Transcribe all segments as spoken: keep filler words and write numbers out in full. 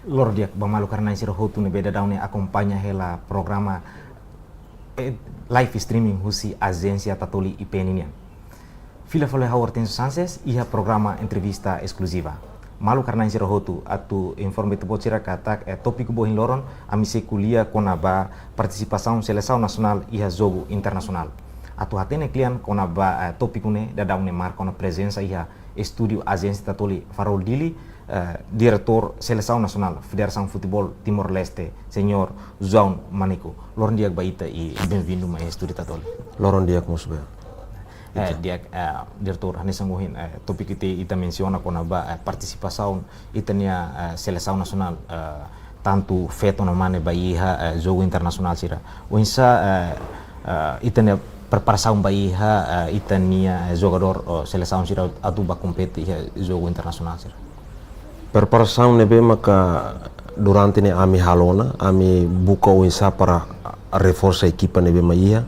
Loron di'ak ba maluk rona-na'in sira hotu ne'ebé daudaun ne'e akompaña hela programa, eh, live streaming husi Ajénsia Tatoli I P N nian. Fila fali ha'u Hortensio Sanches iha programa entrevista eskluziva. Maluk rona-na'in sira hotu, atu informa ita-boot sira katak, eh, tópiku ba ohin loron ami sei ko'alia kona-ba partisipasaun selesaun nasionál iha jogu internasionál. Atu hatene kle'an kona-ba, eh, tópiku ne'e, daudaun ne'e marka ona prezensa iha estúdiu Ajénsia Tatoli Farol Dili, eh, diretór selesaun nasionál Federasaun Futeból Timor-Leste, señór João Manico. Loron di'ak ba ita i benvindu mai estúdiu Tatoli. Loron di'ak mós ba. Eh, di'ak, eh, diretór, hanesan ohin, eh, tópiku ita, ita mensiona kona-ba, eh, partisipasaun ita-nia, eh, selesaun nasionál, eh, tantu feto no mane ba iha, eh, jogu internasionál sira. Oinsá, eh, eh, ita-nia preparasaun ba iha, eh, ita-nia, eh, jogadór, eh, selesaun sira atu ba kompete iha jogu internasionál sira? Preparasaun ne'ebé maka durante ne'e ami halo ona, ami buka oinsá para reforsa ekipa ne'ebé mak iha,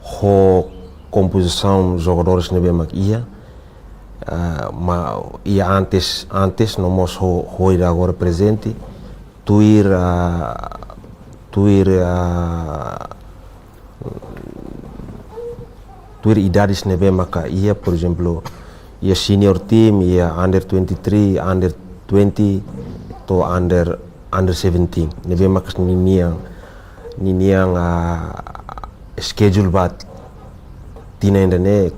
ho kompozisaun jogadores ne'ebé mak iha, eh, ma, iha antes, antes, no mós ho, ho ida agora prezente, tuir, ah, tuir, ah, tuir idades ne'ebé maka iha, por ezemplu, iha senior team, iha under twenty-three, under twenty, to'o under, under seventeen. Ne'ebé maka ninian, ninian, ah, schedule ba tinan ida-ne'e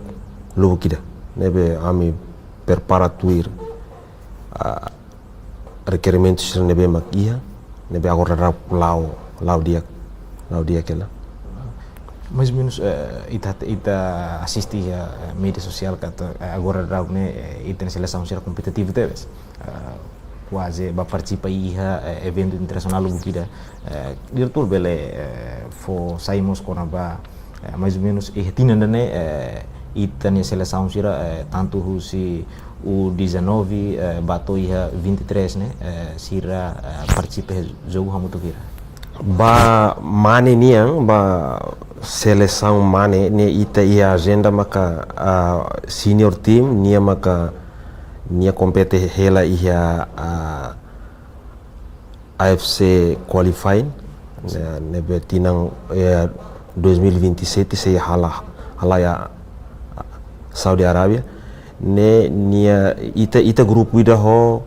lubuk ida. Ne'ebé ami prepara tuir, ah, rekerimentu sira ne'ebé mak iha, ne'ebé agora daudaun la'o, la'o di'ak, la'o di'ak hela. Mais ou menus, eh, ita, ita asiste iha, eh, média sosiál katak, eh, agora daudaun ne'e, eh, ita-nia selesaun sira kompetitivu tebes. Eh, kuaze ba partisipa iha, eh, eventu internasionál lubuk ida. Eh, diretór bele, eh, fó sai mós kona-ba, eh, mais ou menus, iha tinan ida-ne'e, eh, ita-nia selesaun sira, eh, tantu husi U dezanove, eh, ba to'o iha vinte e três ne'e, eh, sira, eh, partisipa iha jogu hamutuk hira? Ba mane nian, ba selesaun mane ne'e ita iha ajenda maka, ah, senior team, nia maka, nia kompete hela iha, ah, A F C qualifying, ne'e, ne'ebé tinan, eh, dois mil e vinte e sete sei hala'o, hala'o iha Saudi Arabia. Ne'e nia ita, ita grupu ida ho,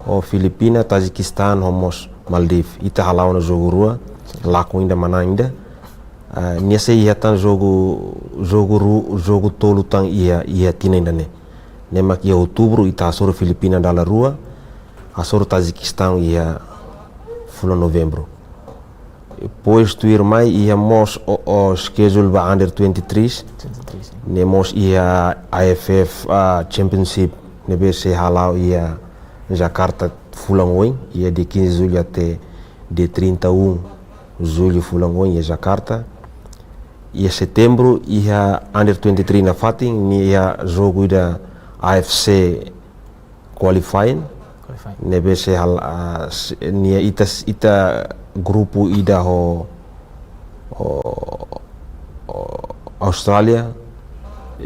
ho Filipina, Tajikistan, ho mós Maldive. Ita hala'o ona jogu rua, lakon ida manán ida. Ah, nia sei iha tan jogu, jogu ru-, jogu tolu tan iha, iha tinan ida-ne'e. Ne'e mak iha outubru ita hasoru Filipina dala rua, hasoru Tajikistan iha fulan novembru. Depois tuirmai iha mós o, o schedule ba under twenty-three, twenty-three, sin. Ne'e mós iha A F F, ah, Championship, ne'ebé sei hala'o iha Jakarta fulan oin, iha dia quinze julho até dia trinta e um julho fulan oin iha Jakarta. Iha setembru iha under twenty-three nafatin, nia iha jogu ida A F C qualifying. Qualifying. Ne'ebé sei hal-, ah, se-, nia ita, ita grupu ida ho, ho, ho Austrália,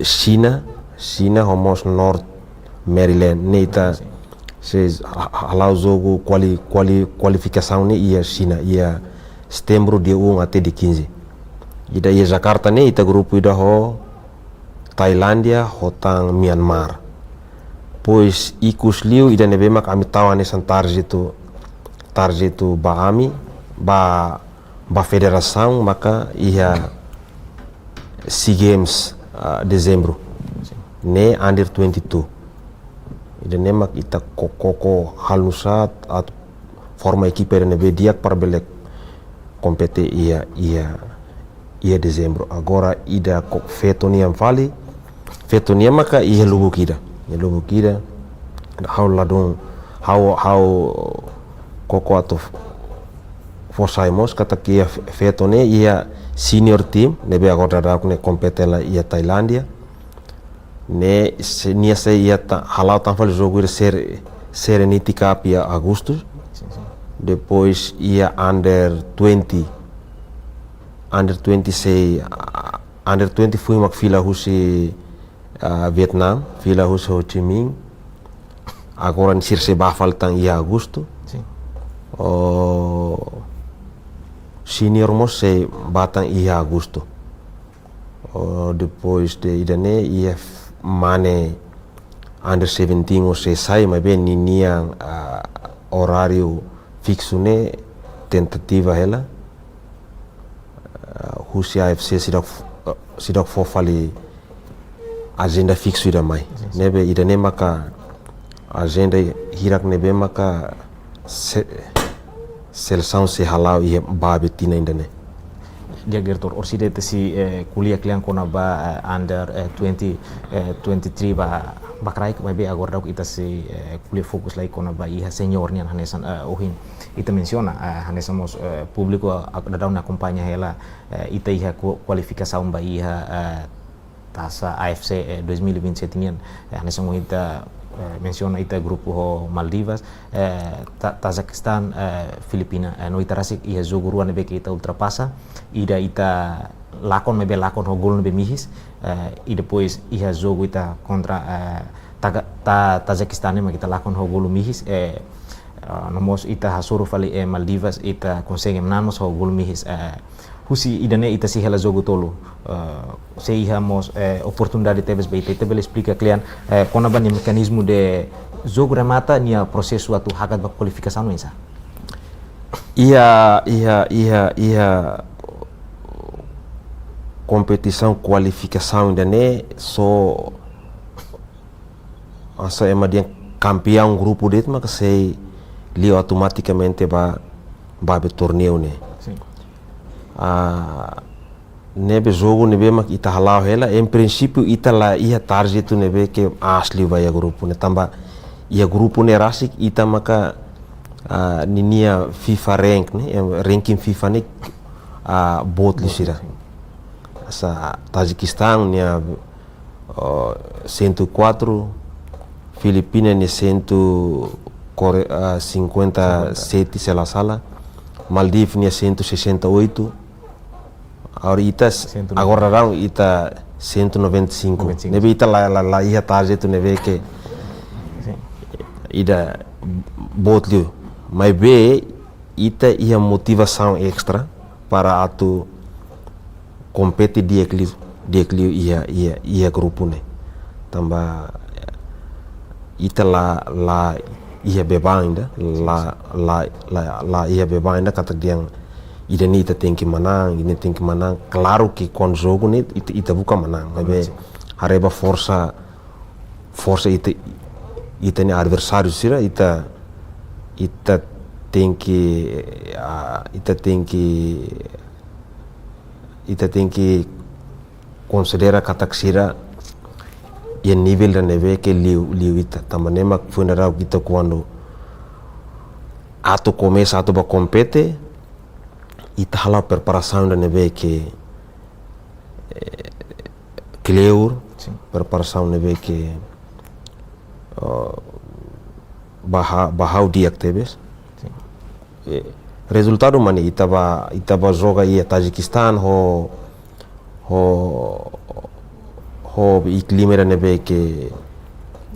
Xina, Xina ho mós North Maryland. Ne'e ita, sin, sei ha-, ha-, hala'o jogu kuali-, kuali-, kualifikasaun ne'e iha Xina, iha setembru dia um até dia quinze. Ida iha Jakarta ne'e ita grupu ida ho Tailándia, ho tan Myanmar. Depois ikus liu ida ne'ebé mak ami tau hanesan target, target ba ami, ba, ba federasaun maka iha SEA Games, ah, dezembru. Ne'e under twenty-two. Ida-ne'e mak ita ko-, koko halo nu'usá atu forma ekipa ida ne'ebé di'ak para bele kompete iha, iha, iha dezembru. Agora ida ko feto nian fali, feto nian maka iha lubuk ida. Iha lubuk ida, ha'u ladún, ha'u, ha'u koko atu fó sai mós katak iha fe-, feto ne'e iha senior team, ne'ebé agora daudaun ne'e kompete hela iha Tailándia. Ne'e se-, nia sei iha ta-, hala'o tan fali jogu ida Ser-, Serenity Cup iha Agostu. Sin, sin. Depois iha under twenty. Under twenty sei, ah, under twenty foin mak fila husi, ah, Vietnam, fila husi Ho Chi Minh. Agora ne'e sira sei bá fali tan iha Agostu. Sin. Oh, senior mós sei bá tan iha Agostu. Oh, depois de ida-ne'e iha f-, mane under seventeen mós sei sai, maibé ninian, ah, oráriu fiksu ne'e tentativa hela. Ah, husi A F C seidauk f-, ah, seidauk fó fali ajenda fiksu ida mai. Sin, sin. Ne'ebé ida-ne'e maka ajenda hirak ne'ebé maka se-, selesaun sei hala'o iha babe tinan ida-ne'e. Diretór, orsida ita sei, eh, ko'alia kle'an kona-ba, eh, under, eh, twenty, eh, twenty-three ba, ba kraik, maibé agora daudaun ita sei, eh, ko'alia fokus lai kona-ba iha senior nian hanesan, eh, ohin ita mensiona, eh, hanesan mós, eh, públiku, ah, daudaun akompaña hela, eh, ita iha ku-, kualifikasaun ba iha, eh, Taça A F C, eh, dois mil e vinte e sete nian, eh, hanesan mós ita, eh, mensiona ita grupu ho Maldivas, eh, Ta-, Tajikistaun, eh, Filipina, eh, no ita rasik iha jogu rua ne'ebé ke ita ultrapasa, ida ita lakon maibé lakon ho gol ne'ebé mihis, eh, i depois iha jogu ita kontra, eh, Taga-, Ta-, Tajikistaun ne'e mak ita lakon ho gol mihis, eh, ah, no mós ita hasoru fali, eh, Maldivas, ita konsege manán mós ho gol mihis, eh, husi ida-ne'e ita sei hela jogu tolu. Eh, sei iha mós, eh, oportunidade tebes ba ita, ita bele esplika kle'an, eh, kona-ba nia mekanizmu de jogu remata nia prosesu atu hakat ba kualifikasaun oinsá? Iha, iha, iha, iha kompetisaun kualifikasaun ida-ne'e só hanesan ema dehan kampiaun grupu de'it maka sei liu automatikamente ba, ba babe torneiu ne'e. Sin. Ah, ne'ebé jogu ne'ebé mak ita hala'o hela, em princípio ita la iha target ne'ebé ke aas liu ba iha grupu ne'e tanba iha grupu ne'e rasik ita maka, ah, ninia FIFA rank ne'e, em, ranking FIFA ne'e, ah, boot liu sira. Sin. Hanesan Tajikistaun nia, oh, cento e quatro, Filipina nia cento, core-, ah, cinquenta e sete, se la sala, Maldivas nia cento e sessenta e oito, agora ita s-, cento e noventa. Agora daudaun ita cento e noventa e cinco. Noventa e cinco. Ne'ebé ita la, la, la iha target ne'ebé ke Sin. Ida boot liu. Maibé ita iha motivasaun extra para atu kompete di'ak liu, di'ak liu iha, iha, iha grupu ne'e. Tanba ita la, la iha beban ida, la, la, la, la iha beban ida katak dehan ida-ne'e ita tenke manán, ida-ne'e tenke manán. Klaru ke kuandu jogu ne'e ita, ita buka manán, maibé Sin. haree ba forsa, forsa ita, ita-nia adversáriu sira, ita, ita tenke, ah, ita tenke, ita tenke konsidera katak sira iha nivel ida ne'ebé ke liu, liu ita. Tanba ne'e mak foin daudauk ita kuandu atu komesa atu ba kompete, ita hala'o preparasaun ida ne'ebé ke, eh, kleur, Sin. preparasaun ne'ebé ke, eh, ba ha-, ba ha'u di'ak tebes. Sin. Eh, rezultadu mak ne'e, ita ba, ita ba joga iha Tajikistaun ho, ho, ho iha klima ida ne'ebé ke,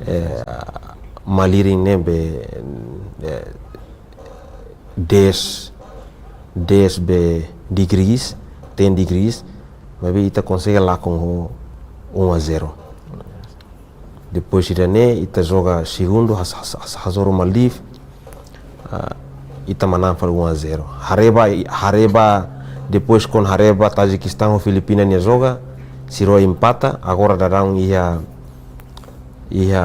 eh, malirin ne'ebé, eh, dez, dez be degrees, ten degrees, maibé ita konsege lakon ho um a zero. Depois ida-ne'e ita joga segundu, has-, has-, has-, hasoru Maldivas, ah, ita manán fali um a zero. Haree ba, haree ba, depois kuandu haree ba Tajikistaun ho Filipina nia joga, sira empata, agora daudaun iha, iha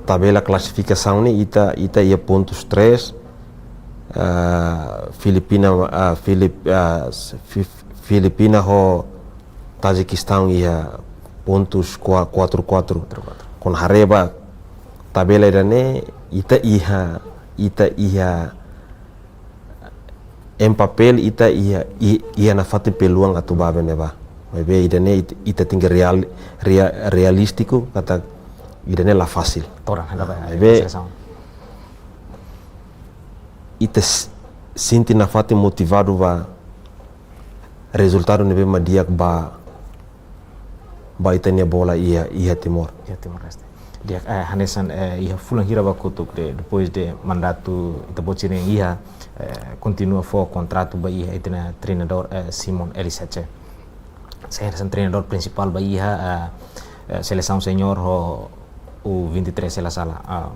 tabela klasifikasaun ne'e ita, ita iha pontus três, ah, Filipina, ah, Filip-, ah, s-, Fi-, Filipina ho Tajikistaun iha pontus kua-, quatro quatro. Quatro quatro. Kuandu haree ba tabela ida-ne'e ita iha, ita iha em papel ita iha, i-, iha nafatin peluang atu ba babe ne'ebá. Maibé ida-ne'e it-, ita tenke real-, rea-, realístiku katak ida-ne'e la fasil. Todan, ada apa ya? Maibé Selesaun. Ita s-, sente nafatin motivadu ba rezultadu ne'ebé mak di'ak ba, ba ita-nia bola iha, iha Timor. Iha Timor-Leste. Di'ak, eh, hanesan, eh, iha fulan hira ba kotuk de'it, depois de mandatu ita-boot sira-nian iha, eh, kontinua fó kontratu ba iha ita-nia treinadór, eh, Simon Elisete. Sai hanesan treinadór prinsipál ba iha, eh, eh, selesaun senior ho U vinte e três se la sala. Ah,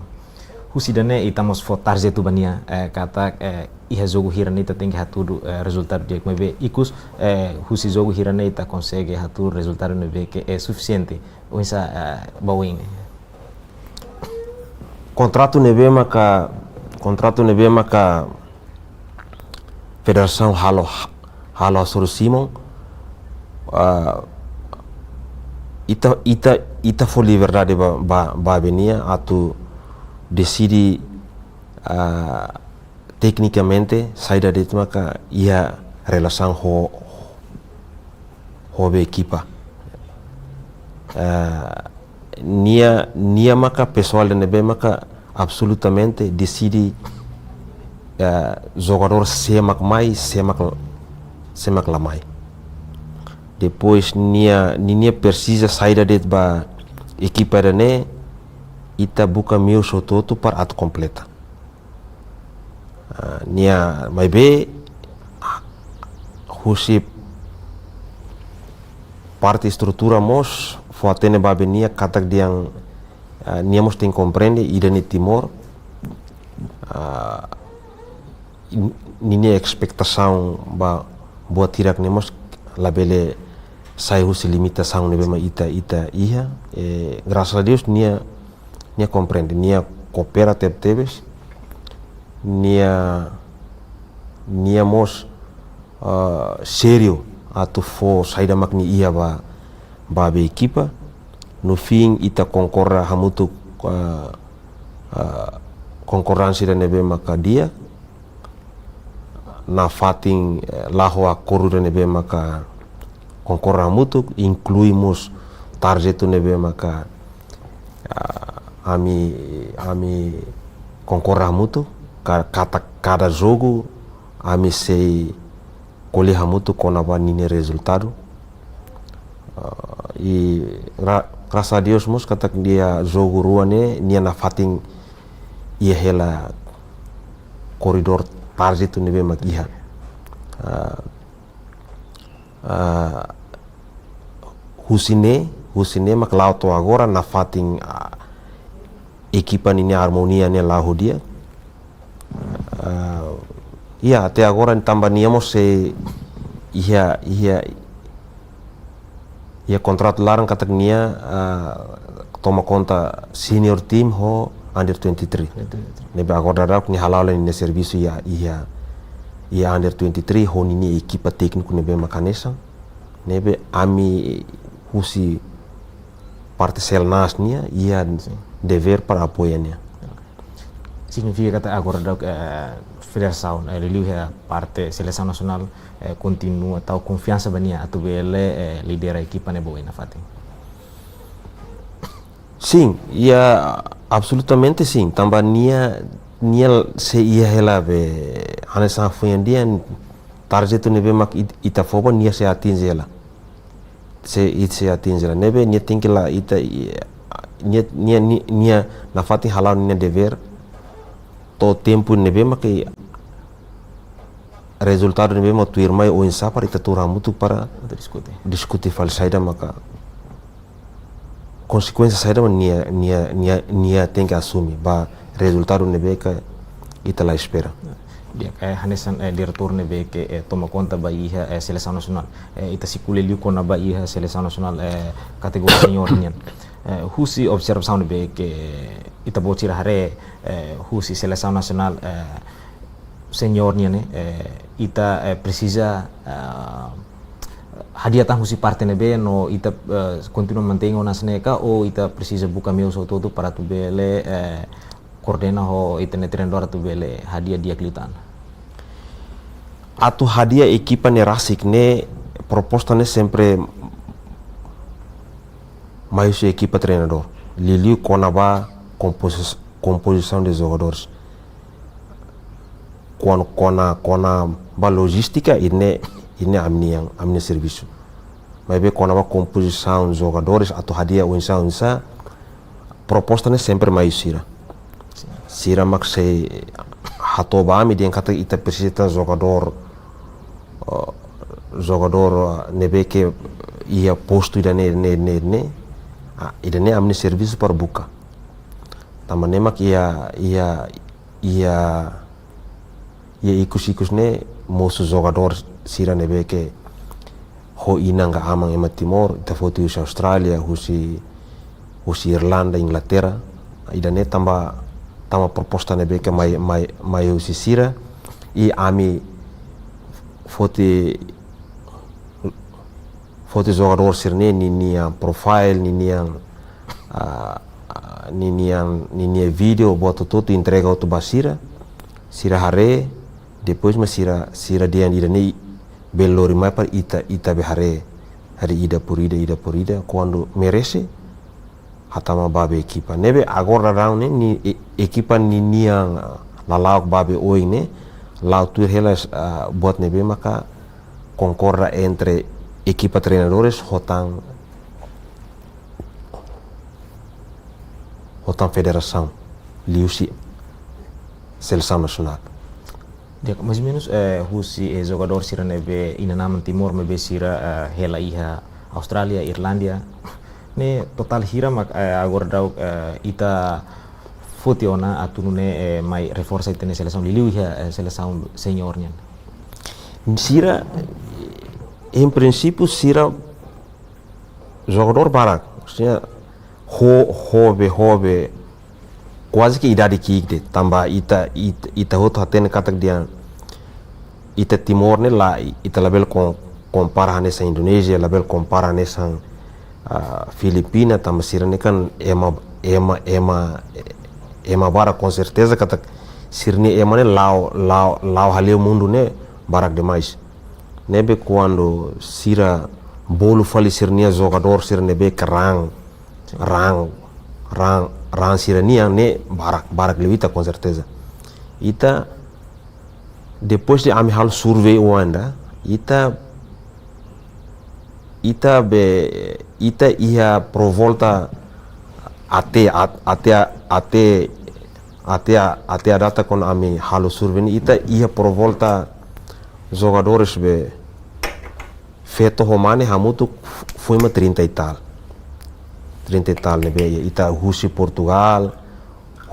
husi ida-ne'e ita mós fó tarjetu ba nia, eh, katak, eh, iha jogu hirak ne'e ita tenke hatudu, eh, rezultadu di'ak, maibé ikus, eh, husi jogu hirak ne'e ita konsege hatudu rezultadu ne'ebé ke, eh, sufisiente. Oinsá, eh, ba oin? Kontratu ne'ebé maka, kontratu ne'ebé maka federasaun halo, halo hasoru Simon, ah, ita, ita, ita fó liberdade ba, ba, ba be nia atu deside, ah, teknikamente saida de'it maka iha relasaun ho, ho be ekipa. Ah, nia, nia maka pesoál ida ne'ebé maka absolutamente deside, eh, jogadór sé mak mai, sé mak, sé mak la mai. Depois nia, ninia presiza saida de'it ba ekipa ida-ne'e, ita buka meius hotu-hotu para atu kompleta. Ah, nia maibé husi parte estrutura mós fó-hatene ba be nia katak dehan, ah, nia mós tenke komprende ida-ne'e Timor. Ah, in-, ninia espetasaun ba buat hirak ne'e mós labele sai husi limitasaun ne'ebé mak ita, ita iha. Eh, grasas a Deus nia, nia komprende, nia koopera tebetebes, nia, nia mós, ah, sériu atu fó saida mak nia iha ba, ba be ekipa. No fim ita konkorda hamutuk, ah, ah, konkordánsia ida ne'ebé maka di'ak, nafatin, eh, la'o ho akordu ida ne'ebé maka konkorda hamutuk, inklui mós tarjetu ne'ebé maka, ah, ami, ami konkorda hamutuk, ka-, katak kada jogu ami sei ko'alia hamutuk kona-ba ninia rezultadu. Ah, i gra-, grasas a Deus mós katak iha jogu rua ne'e nia nafatin iha hela koridór tarjetu ne'ebé mak iha. Ah, ah, husi ne'e, husi ne'e mak la'o to'o agora nafatin, ah, ekipa ninia armonia ne'e la'o di'ak. Ah, iha, até agora tanba nia mós sei iha, iha, iha kontratu laran katak nia, ah, toma konta senior team ho under twenty-three. Under twenty-three. Ne'ebé agora daudaun nia hala'o hela ninia servisu iha, iha, iha under twenty-three ho ninia ekipa tékniku ne'ebé mak hanesan. Ne'ebé ami husi parte Selnas nian iha, sin, devér para apoia nia. Signifika katak agora daudaun, eh, federasaun, eh, liuliu iha parte selesaun nasionál, eh, kontinua tau konfiansa ba nia atu bele, eh, lidera ekipa ne'e ba oin nafatin? Sin, iha, absolutamente sin. Tanba nia, nia sei iha hela be, hanesan foin an dehan, tarjetu ne'ebé mak it-, ita fó ba nia sei atinje hela. Sei, it-, sei atinje hela. Ne'ebé nia tenke la ita, i-, nia, nia, nia, nia nafatin hala'o nia devér. To'o tempu ne'ebé mak rezultadu ne'ebé mak tuirmai oinsá para ita tuur hamutuk para atu diskute. Diskute fali saida maka konsekuénsia saida mak nia, nia, nia, nia tenke asume ba rezultadu ne'ebé ke ita la espera. Di'ak, eh, hanesan, eh, diretór ne'ebé ke, eh, toma konta ba iha, eh, selesaun nasionál. Eh, ita sei ko'alia liu kona-ba iha selesaun nasionál, eh, kategoria senior nian. Eh, husi observasaun ne'ebé ke ita-boot sira haree, eh, husi selesaun nasionál, eh, senior nian ne'e, eh, ita, eh, presiza, eh, hadi'a tan husi parte ne'ebé no ita, eh, kontinua mantein ona hanesan ne'e ka, ou ita presiza buka meius hotu-hotu para atu bele, eh, koordena ho ita-nia treinadór atu bele hadi'a di'ak liután? Atu hadi'a ekipa ne'e rasik ne'e proposta ne'e sempre mai husi ekipa treinadór. Liuliu kona-ba kompozi-, kompozisaun de jogadores. Kona, kona, kona-ba lojístika, ida-ne'e, ida-ne'e ami-nian, ami-nia servisu. Maibé kona-ba kompozisaun jogadores atu hadi'a oinsá, oinsá, proposta ne'e sempre mai husi sira. Sira mak sei hato'o ba ami dehan katak ita presiza jogadór, eh, jogadór, eh, ne'ebé ke iha postu ida-ne'e, ne'e, ne'e, ne'e. Ah, ida-ne'e ami-nia servisu para buka. Tanba ne'e mak iha, iha, iha, iha ikus-ikus ne'e mosu jogadór sira ne'ebé ke ho inan ka aman ema Timor, ita foti husi Austrália, husi, husi Irlanda, Inglaterra. Ida-ne'e tanba, tanba proposta ne'ebé ke mai, mai, mai husi sira, i ami foti, foti jogadór sira-ne'e, ninian profile, ninian, ah, ah, ninian, ninian vídeo, buat hotu-hotu entrega hotu ba sira, sira haree, depois mak sira, sira dehan ida-ne'e bele lori mai para ita, ita bele haree, haree ida por ida, ida por ida, kuandu merese, hatama ba be ekipa. Ne'ebé agora daudaun ne'e, ni e-, ekipa ninian, ah, lala'ok ba be oin ne'e, la'o tuir hela, ah, buat ne'ebé maka konkorda entre ekipa treinadores ho tan, ho tan federasaun, liuhusi selesaun nasionál. Di'ak, mais ou menus, eh, husi, eh, jogadór sira ne'ebé inan-aman Timor maibé sira, eh, hela iha Austrália, Irlanda. Ne'e totál hira mak, eh, agora daudaun, eh, ita foti ona atu nune'e, eh, mai reforsa ita-nia selesaun liuliu iha, eh, selesaun senior nian. Sira, em princípio, sira jogadór barak, maksudnya, ho-, ho be, ho be, kuaze ke idade ki'ik de'it, tanba ita, it-, ita hotu hatene katak dehan ita Timor ne'e la, ita labele kom-, kompara hanesan Indonézia, labele kompara hanesan, ah, Filipina, tanba sira-ne'e kan ema, ema, ema, ema barak, com certeza katak sira-nia ema ne'e la'o, la'o, la'o hale'u mundu ne'e barak demais. Ne'ebé kuandu sira bolu fali sira-nia jogadór sira ne'ebé ke raan, raan, raan, raan sira-nian ne'e barak, barak liu ita, com certeza. Ita, depois de ami halo survei oan ida, ita, ita be, ita iha por volta até, at-, até, até, até, até a data kuandu ami halo survei ne'e, ita iha por volta jogadores be feto ho mane hamutuk f-, foin mak trinta e tal. Trinta e tal ne'ebé ita husi Portugal,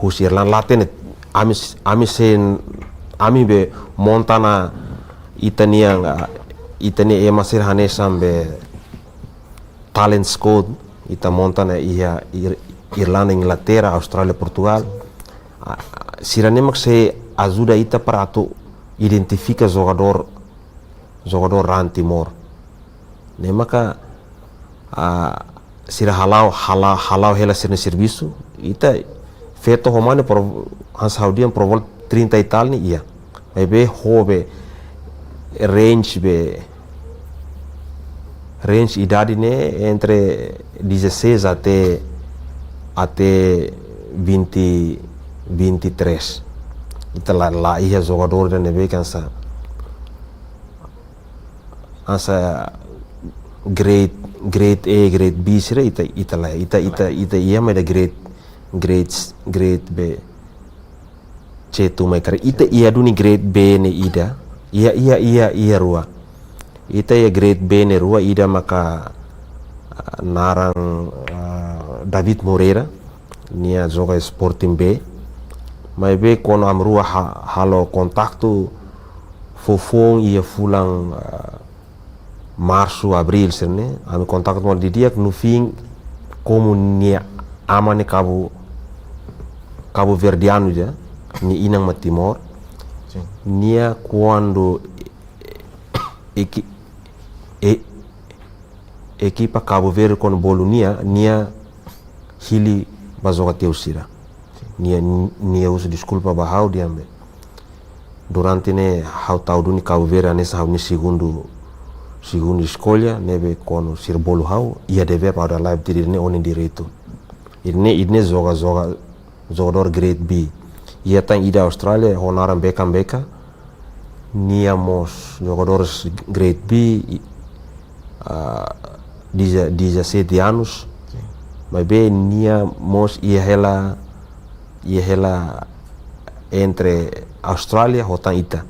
husi Irlanda, la hatene, ami, ami sei, ami be monta ona ita-nian, ah, ita-nia ema sira hanesan be talent scout, ita monta ona iha Ir-, Irlanda, Inglaterra, Austrália, Portugal. Ah, sira-ne'e mak sei ajuda ita para atu identifika jogadór, jogadór raan Timor. Ne'e maka, ah, sira hala'o, hala'o, hala'o hela sira-nia servisu, ita feto ho mane por, hanesan ha'u dehan por volta trinta e tal ne'e iha. Maibé ho be range be, range idade ne'e entre dezasseis até, até vinte, vinte e três. Ita la, la iha jogadór ida ne'ebé ke hanesan, hanesan grade, grade A, grade B sira ita, ita la, ita, ita, ita iha maibé grade, grade, grade B, C tu mai kara. Ita iha duni grade B ne'e ida. Iha, iha, iha, iha rua. Ita iha grade B ne'e rua, ida maka, ah, naran, ah, David Moreira, nia joga Sporting B. Maibé kuandu ami rua ha-, halo kontaktu, foufoun iha fulan, ah, marsu, abríl sira-ne'e, ami kontaktu malu didi'ak, no fim, komu nia aman ne'e Cabo, Cabo Verdeano ida, nia inan mak Timor. Sin. Nia kuandu eki-, e-, ekipa Cabo Verde kuandu bolu nia, nia hili ba joga tiha sira. Nia, nia husu deskulpa ba ha'u dehan be, durante ne'e ha'u tau duni Cabo Verde hanesan ha'u-nia segundu, segundu eskolla, ne'ebé kuandu sira bolu ha'u, iha devér para ha'u dala ida, ida-ne'e ó-nia direitu. Ida-ne'e, ida-ne'e joga, joga, jogadór grade B. Iha tan ida Austrália, ho naran Beckham Beckham, nia mós jogadores grade B, i, ah, deza-, dezassete anos. Sin. Maibé nia mós iha hela, iha hela entre Austrália ho tan ita.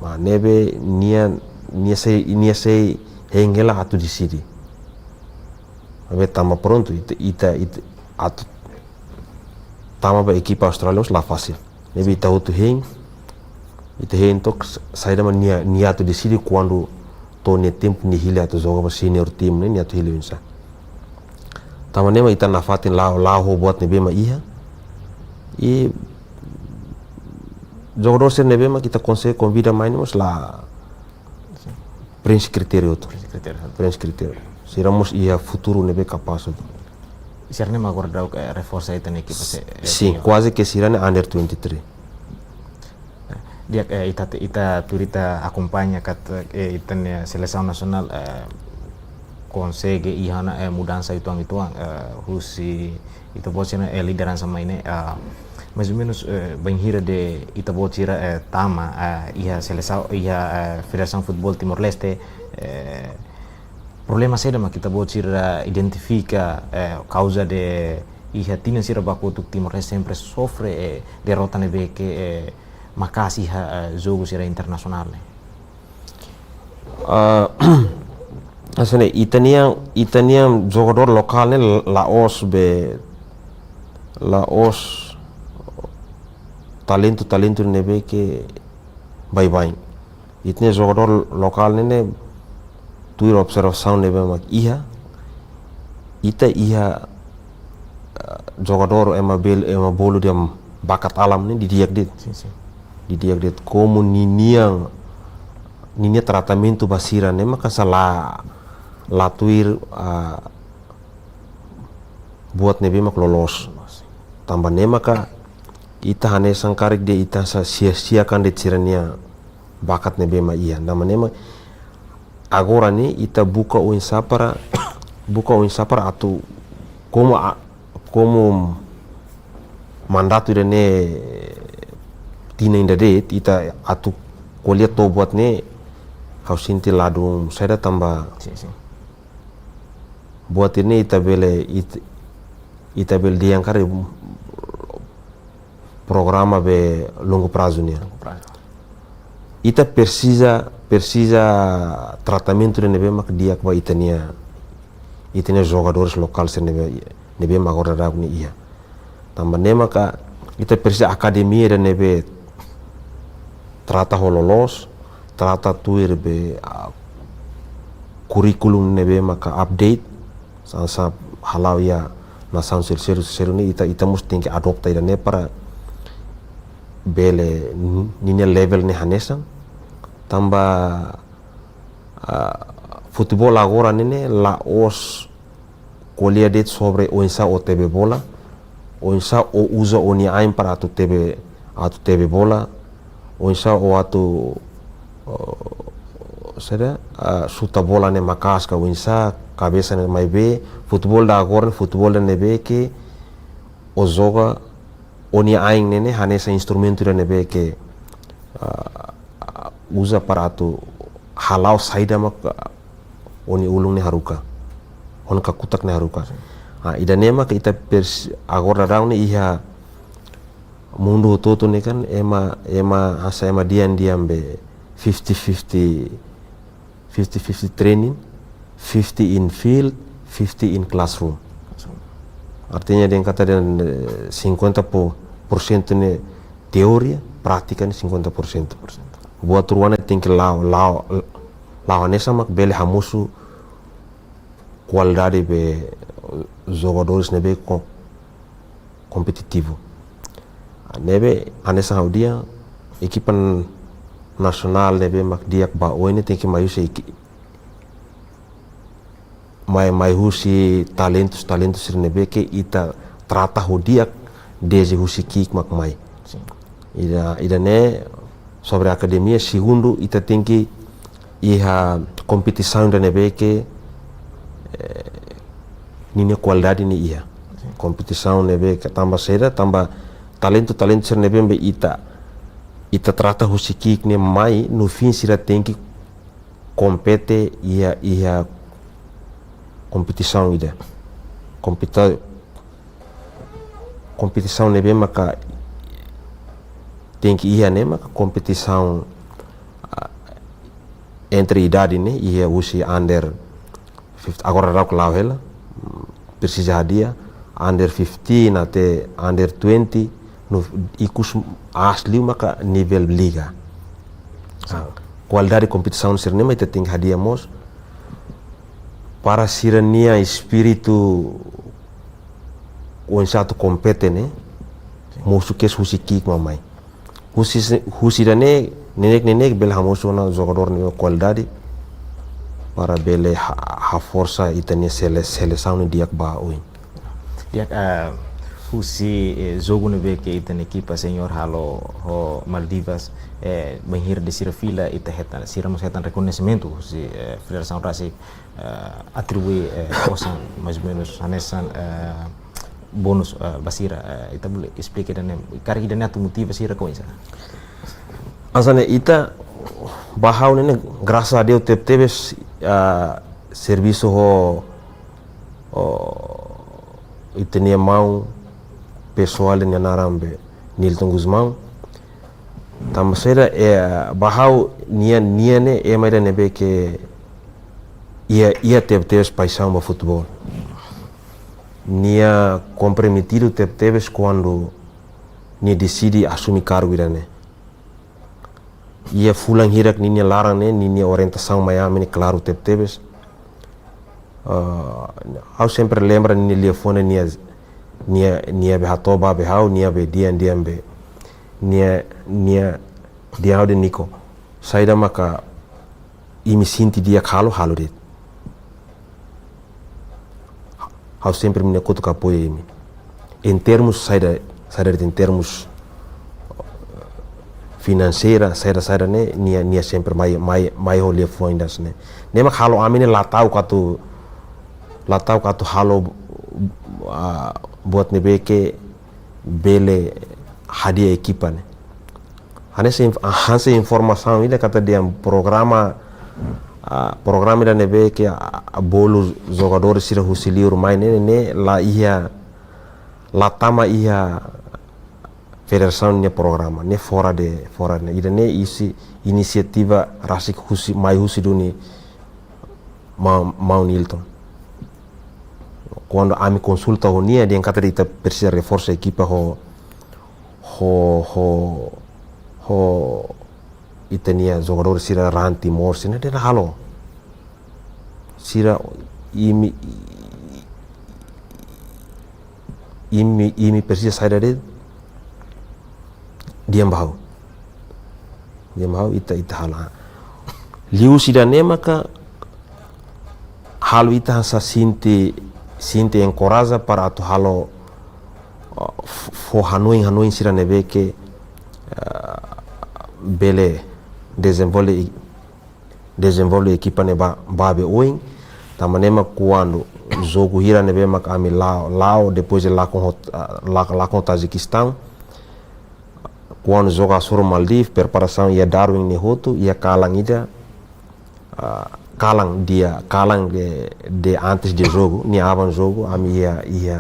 Mas ne'ebé nia, nia sei, nia sei hein hela atu deside. Maibé tanba prontu, ita, ita, ita atu tama ba ekipa Austrália mós la fasil. Ne'ebé ita hotu hein, ita hein took, saida mak nia, nia atu deside kuandu to'o nia tempu nia hili atu joga ba senior team ne'e, nia atu hili oinsá. Tanba ne'e mak ita nafatin la'o, la'o ho buat ne'ebé mak iha. I jogadór sira ne'ebé mak ita konsege konvida mai ne'e mós la preenxe kritériu hotu. Preenxe kritériu hotu. Preenxe kritériu. Sira mós iha futuru ne'ebé kapás hotu. Sira-ne'e mak agora daudaun, eh, reforsa ita-nia ekipa, se, eh, sin, senior. Kuaze ke sira-ne'e under twenty-three. Di'ak, eh, ita, ita tuir ita akompaña katak, eh, ita-nia selesaun nasionál, eh, konsege iha ona, eh, mudansa uitoan-uitoan, eh, husi ita-boot sira, eh, lideransa mai ne'e, eh, mais ou menus, eh, bainhira de'it ita-boot sira, eh, tama, eh, iha selesaun, iha, eh, Federasaun Futeból Timor-Leste, eh, problema saida mak ita-boot sira identifika, eh, kauza de'it iha tinan sira ba kotuk Timor-Leste sempre sofre, eh, derrota ne'ebé ke, eh, maka'as iha, eh, jogu sira internasionál ne'e? Ah, hanesan ne'e, ita-nia, ita-nia jogadór lokál ne'e la'ós be, la'ós talentu, talentu ne'ebé ke baibain. Ita-nia jogadór lokál ne'e, ne'e tuir observasaun ne'ebé mak iha, ita iha, eh, jogadór ema bel-, ema bolu de'it bakat alam ne'e didi'ak de'it. Sin, sin. Didi'ak de'it komu ninian, ninia tratamentu ba sira ne'e maka sala la tuir, ah, buat ne'ebé mak loloos. Tanba ne'e maka ita hanesan karik de'it ita sa sia-siakan de'it sira-nia bakat ne'ebé mak iha. Tanba ne'e mak agora ne'e ita buka oinsá para, buka oinsá para atu komu a-, komu mandatu ida-ne'e tinan ida de'it, ita atu ko'alia to'o buat ne'e, ha'u sente ladún saida tanba. Sin, sin. Buat ne'e ita bele, it-, ita bele dehan karik programa be longu prazu nian. Longu prazu. Ita presiza, presiza tratamentu ida ne'ebé mak di'ak ba ita-nia, ita-nia jogadores lokál sira ne'ebé, ne'ebé mak agora daudaun ne'e iha. Tanba ne'e maka ita presiza akademia ida ne'ebé trata ho loloos, trata tuir be, ah, kurríkulu ne'ebé maka update, hanesan hala'o iha nasaun seluk-seluk ne'e ita, ita mós tenke adopta ida-ne'e para bele n-, ninia level ne'e hanesan. Tanba, ah, futeból agora ne'e, ne'e la'ós ko'alia de'it sobre oinsá ó tebe bola, oinsá ó uza ó-nia ain para atu tebe, atu tebe bola, oinsá ó atu, eh, saida, ah, xuta bola ne'e maka'as ka oinsá, kabesa ne'e, maibé futeból ida agora, futeból ida ne'ebé ke ó joga ó-nia ain ne'e, ne'e hanesan instrumentu ida ne'ebé ke, ah, uza para atu hala'o saida mak, ah, ó-nia ulun ne'e haruka. Ó-nia kakutak ne'e haruka. Ah, ida-ne'e mak ita pers-, agora daudaun ne'e iha mundu hotu-hotu ne'e kan ema, ema hanesan ema dehan, dehan be fifty fifty, fifty fifty training, fifty in field, fifty in classroom. Artinya dehan katak dehan, eh, cinquenta por cento ne'e teoria, prátika ne'e cinquenta por cento. Buat rua ne'e tenke la'o, la'o, la'o hanesan mak bele hamosu kualidade be jogadores ne'ebé ko-, kompetitivu. Ne'ebé hanesan ha'u dehan, ekipa nasionál ne'ebé mak di'ak ba oin ne'e tenke mai husi eki-, mai, mai husi talentus, talentus sira ne'ebé ke ita trata ho di'ak dezde husi ki'ik mak mai. Sin. Ida, ida-ne'e sobre akademia, segundu, ita tenke iha kompetisaun ida ne'ebé ke, eh, ninia kualidade ne'e iha. Sin. Kompetisaun ne'ebé ke tanba saida, tanba talentu, talentu sira ne'ebé be ita, ita trata husi ki'ik ne'e mai, no fin sira tenke kompete iha, iha kompetisaun ida. Kompeta-, kompetisaun ne'ebé maka tenke iha ne'e maka kompetisaun, ah, entre idade ne'e, iha husi under fifteen, agora daudaun la'o hela, presiza hadi'a, under fifteen até under twenty, no ikus aas liu maka nivel liga. Ah, kualidade kompetisaun sira-ne'e mak ita tenke hadi'a mós, para sira-nia espíritu oinsá atu kompete ne'e, mosu kedas husi ki'ik mak mai. Husi se-, husi ida-ne'e, neineik-neineik bele hamosu ona jogadór ne'ebé kualidade, para bele ha-, haforsa ita-nia sele-, selesaun ne'e di'ak ba oin. Di'ak, ah, husi, eh, jogu ne'ebé ke ita-nia ekipa senior halo ho Maldivas, eh, bainhira de'it sira fila ita hetan, sira mós hetan rekoñesimentu husi, eh, Federasaun rasik, eh, atribui, eh, osan mais ou menus hanesan, eh, bónus, eh, ba sira, eh, ita bele esplika ida-ne'e, karik ida-ne'e atu motiva sira ka oinsá? Hanesan ne'e ita ba ha'u ne'e, grasas a Deus tebetebes, ah, servisu ho, ho ita-nia maun pesoál nia naran be Nilton Gusmão. Tanba saida, eh, ba ha'u nia, nia ne'e ema ida ne'ebé ke iha, iha tebetebes paixaun ba futeból. Nia komprometidu tebetebes kuandu nia deside asume kargu ida-ne'e. Iha fulan hirak ninia laran ne'e, ninia orientasaun mai ami ne'e klaru tebetebes. Ah, ha'u sempre lembra ninia liafuan ne'e, nia, nia, nia be hato'o ba be ha'u, nia be dehan, dehan be. Nia, nia dehan ha'u dehan Nico, saida maka imi sente di'ak halo, halo de'it. Ha'u sempre mak nia kotuk apoiu imi. Em termos saida, saida de'it, em termos finanseira, saida, saida ne'e, nia, nia sempre mai, mai, mai ho liafuan ida hanesan ne'e. Ne'e mak halo ami ne'e la ta'uk atu, la ta'uk atu halo, ah, buat ne'ebé ke bele hadi'a ekipa ne'e. Hanesan inf-, hanesan informasaun ida katak dehan programa, ah, programa ida ne'ebé ke, ah, bolu jogadór sira husi liur mai ne'e, ne'e la iha, la tama iha federasaun nia programa, ne'e fora de, fora ne'e. Ida-ne'e husi inisiativa rasik husi, mai husi duni ma-, maun Nilton. Kuandu ami konsulta ho nia, dehan katak ita presiza reforsa ekipa ho, ho, ho, ho ita-nia jogadór sira raan Timor sira-ne'e, dehan halo. Sira imi, imi, imi presiza saida de'it, dehan ba ha'u. Dehan ba ha'u, ita, ita halo. Liuhusi ida-ne'e maka halo ita hanesan sente, sente enkoraja para atu halo, uh, f-, fó hanoin, hanoin sira ne'ebé ke, uh, bele dezenvolve, dezenvolve ekipa ne'e ba, ba be oin. Tanba ne'e mak kuandu jogu hira ne'ebé mak ami la'o, la'o, depois de lakon ho, uh, la-, lakon ho Tajikistaun. Kuandu jogu hasoru Maldiv, preparasaun iha Darwin ne'e hotu, iha kalan ida, ah, kalan dia, kalan de, de antes de jogu, nia aban jogu, ami iha, iha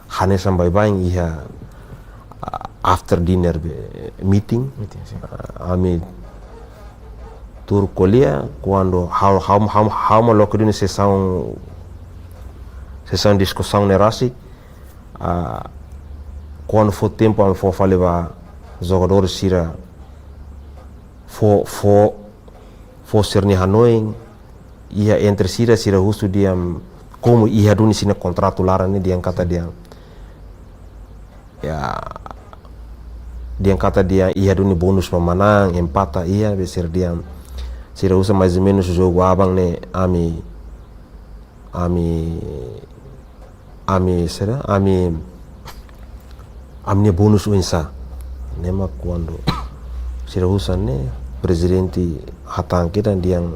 hanesan baibain, iha, ah, after dinner be, meeting. Meeting, sin. Ah, ami tuur ko'alia, kuandu ha'u, ha'u, ha'u, ha'u mak loke duni sesaun, sesaun diskusaun ne'e rasik, ah, kuandu fó tempu ami fó fali ba jogadór sira, fó, fó, fó sira-nia hanoin, iha entre sira, sira husu dehan, komu iha duni sira-nia kontratu laran ne'e dehan katak dehan. Ya, dehan katak dehan iha duni bónus ba manán, empata iha, be sira dehan. Sira husu mais ou menus jogu aban ne'e ami ami, ami, saida, ami, ami-nia bónus oinsá. Ne'e mak kuandu sira husu ne'e, prezidente hatán kedas dehan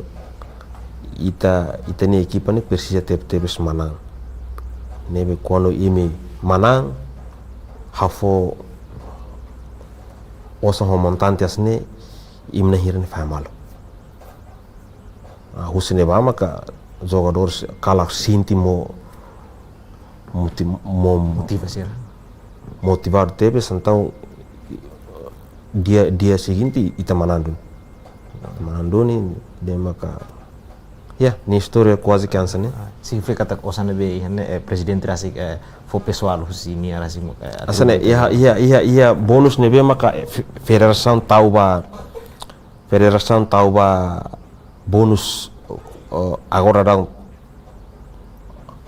ita, ita-nia ekipa ne'e presiza tebetebes manán. Ne'ebé kuandu imi manán, hafó osan ho montante hanesan ne'e, imi na'in hira ne'e fahe malu. Ah, husi ne'ebá maka jogadór se-, kalan sente mo-, moti-, mo-, Motiva sira. motivadu tebes, entaun dia, dia seguinte ita manán duni. Manán duni, ne'e maka, ya, nia istória kuaze ke hanesan ne'e. Ah, signifika katak osan ne'ebé iha ne'e, eh, prezidente rasik, eh, fó pesoál husi nia rasik, eh, Hanesan ne'e, iha, iha, iha, iha bónus ne'ebé maka, eh, fe-, federasaun tau ba, federasaun tau ba bónus, eh, agora daudaun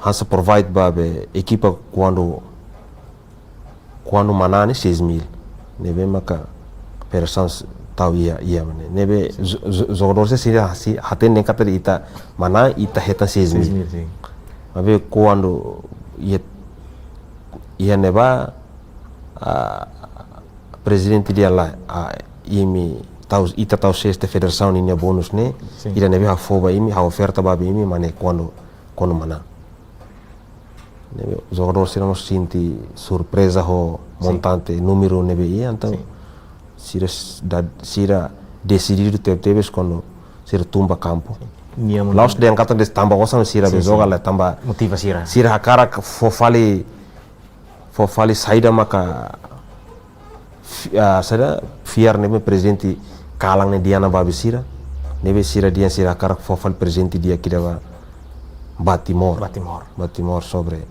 hanesan provide ba be ekipa kuandu, kuandu manán ne'e seis mil. Ne'ebé maka federasaun s-, tau iha, iha mak ne'e. Ne'ebé jo-, jo-, jogadór sira, sira hatene katak ita manán ita hetan seis mil. Seis mil, sin. Maibé kuandu iha, iha ne'ebá, ah, prezidente dehan lae, ah, imi tau, ita tau ses tiha federasaun ninia bónus ne'e, Sin. ida ne'ebé ha'u fó ba imi, ha'u oferta ba imi, mak ne'e kuandu, kuandu manán. Ne'ebé jogadór sira mós sente surpreza ho Sin. montante, númeru ne'ebé iha, entaun Sin. sira s-, da-, sira desididu tebetebes kuandu sira tun ba kampu. Nia La'ós dehan katak de'it tanba osan sira Sin, be joga sin. lae, tanba Motiva sira. sira hakarak fó fali, fó fali saida maka fi-, ah, saida fiar ne'ebé prezidente kalan ne'e dehan ba be sira. Ne'ebé sira dehan sira hakarak fó fali prezidente di'ak ida ba, ba Timor. Ba Timor. Ba Timor sobre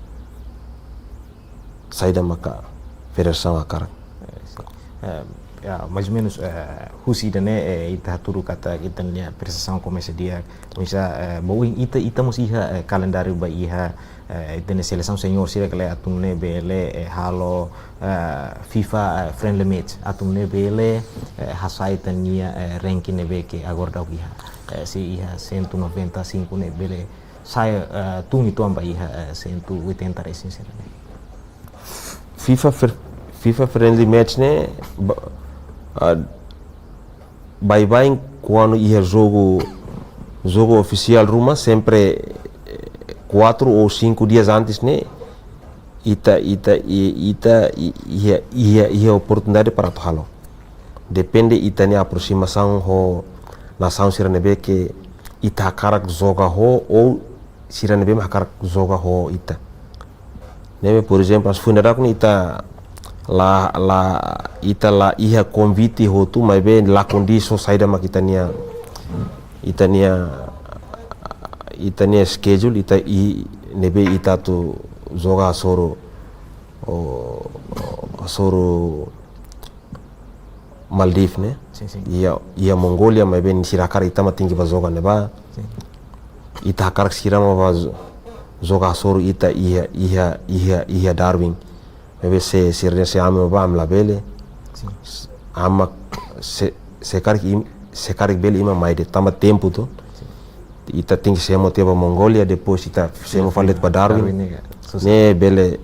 saida maka federasaun hakarak. Eh, sin. Eh, ya, mais ou menus, eh, husi ida-ne'e, eh, ita hatudu katak ita-nia prestasaun komesa di'ak, oinsá, eh, ba oin ita, ita mós iha, eh, kalendáriu ba iha, eh, ita-nia selesaun senior sira kala atu nune'e bele, eh, halo, eh, FIFA, eh, friendly match, atu nune'e bele, eh, hasai ita-nia, eh, ranking ne'ebé ke agora daudaun iha. Eh, se iha cento e noventa e cinco ne'e bele sai, eh, tun uitoan ba iha, eh, cento e oitenta resin sira ne'e. FIFA fr-, FIFA friendly match ne'e ba-, ah, baibain kuandu iha jogu, jogu ofisiál ruma sempre, eh, quatro ou cinco dias antes ne'e ita, ita, i-, ita, i-, iha, iha, iha oportunidade para atu halo. Depende ita-nia aproximasaun ho nasaun sira ne'ebé ke ita hakarak joga ho ou sira ne'ebé mak hakarak joga ho ita. Ne'ebé, por ezemplu, hanesan foin dadauk ne'e ita la, la, ita la iha konvite hotu, maibé la kondisaun saida mak ita-nia, ita-nia, ita-nia schedule, ita i, ne'ebé ita atu joga hasoru, o, hasoru Maldives ne'e. Sin, sin. Iha, iha Mongólia, maibé sira hakarak ita mak tenke ba joga ne'ebá. Sin. Ita hakarak sira mak ba jo-, joga hasoru ita iha, iha, iha, iha Darwin. Maibé se, sira dehan se ami mak ba, ami labele. Sin. S-, ami mak se, se karik im-, se karik bele imi mak mai de'it tanba tempu to. Sin. Ita tenke simu tiha ba Mongólia, depois ita simu fali ba Darwin. Darwin ne'e, ya. Susar. Ne'e bele,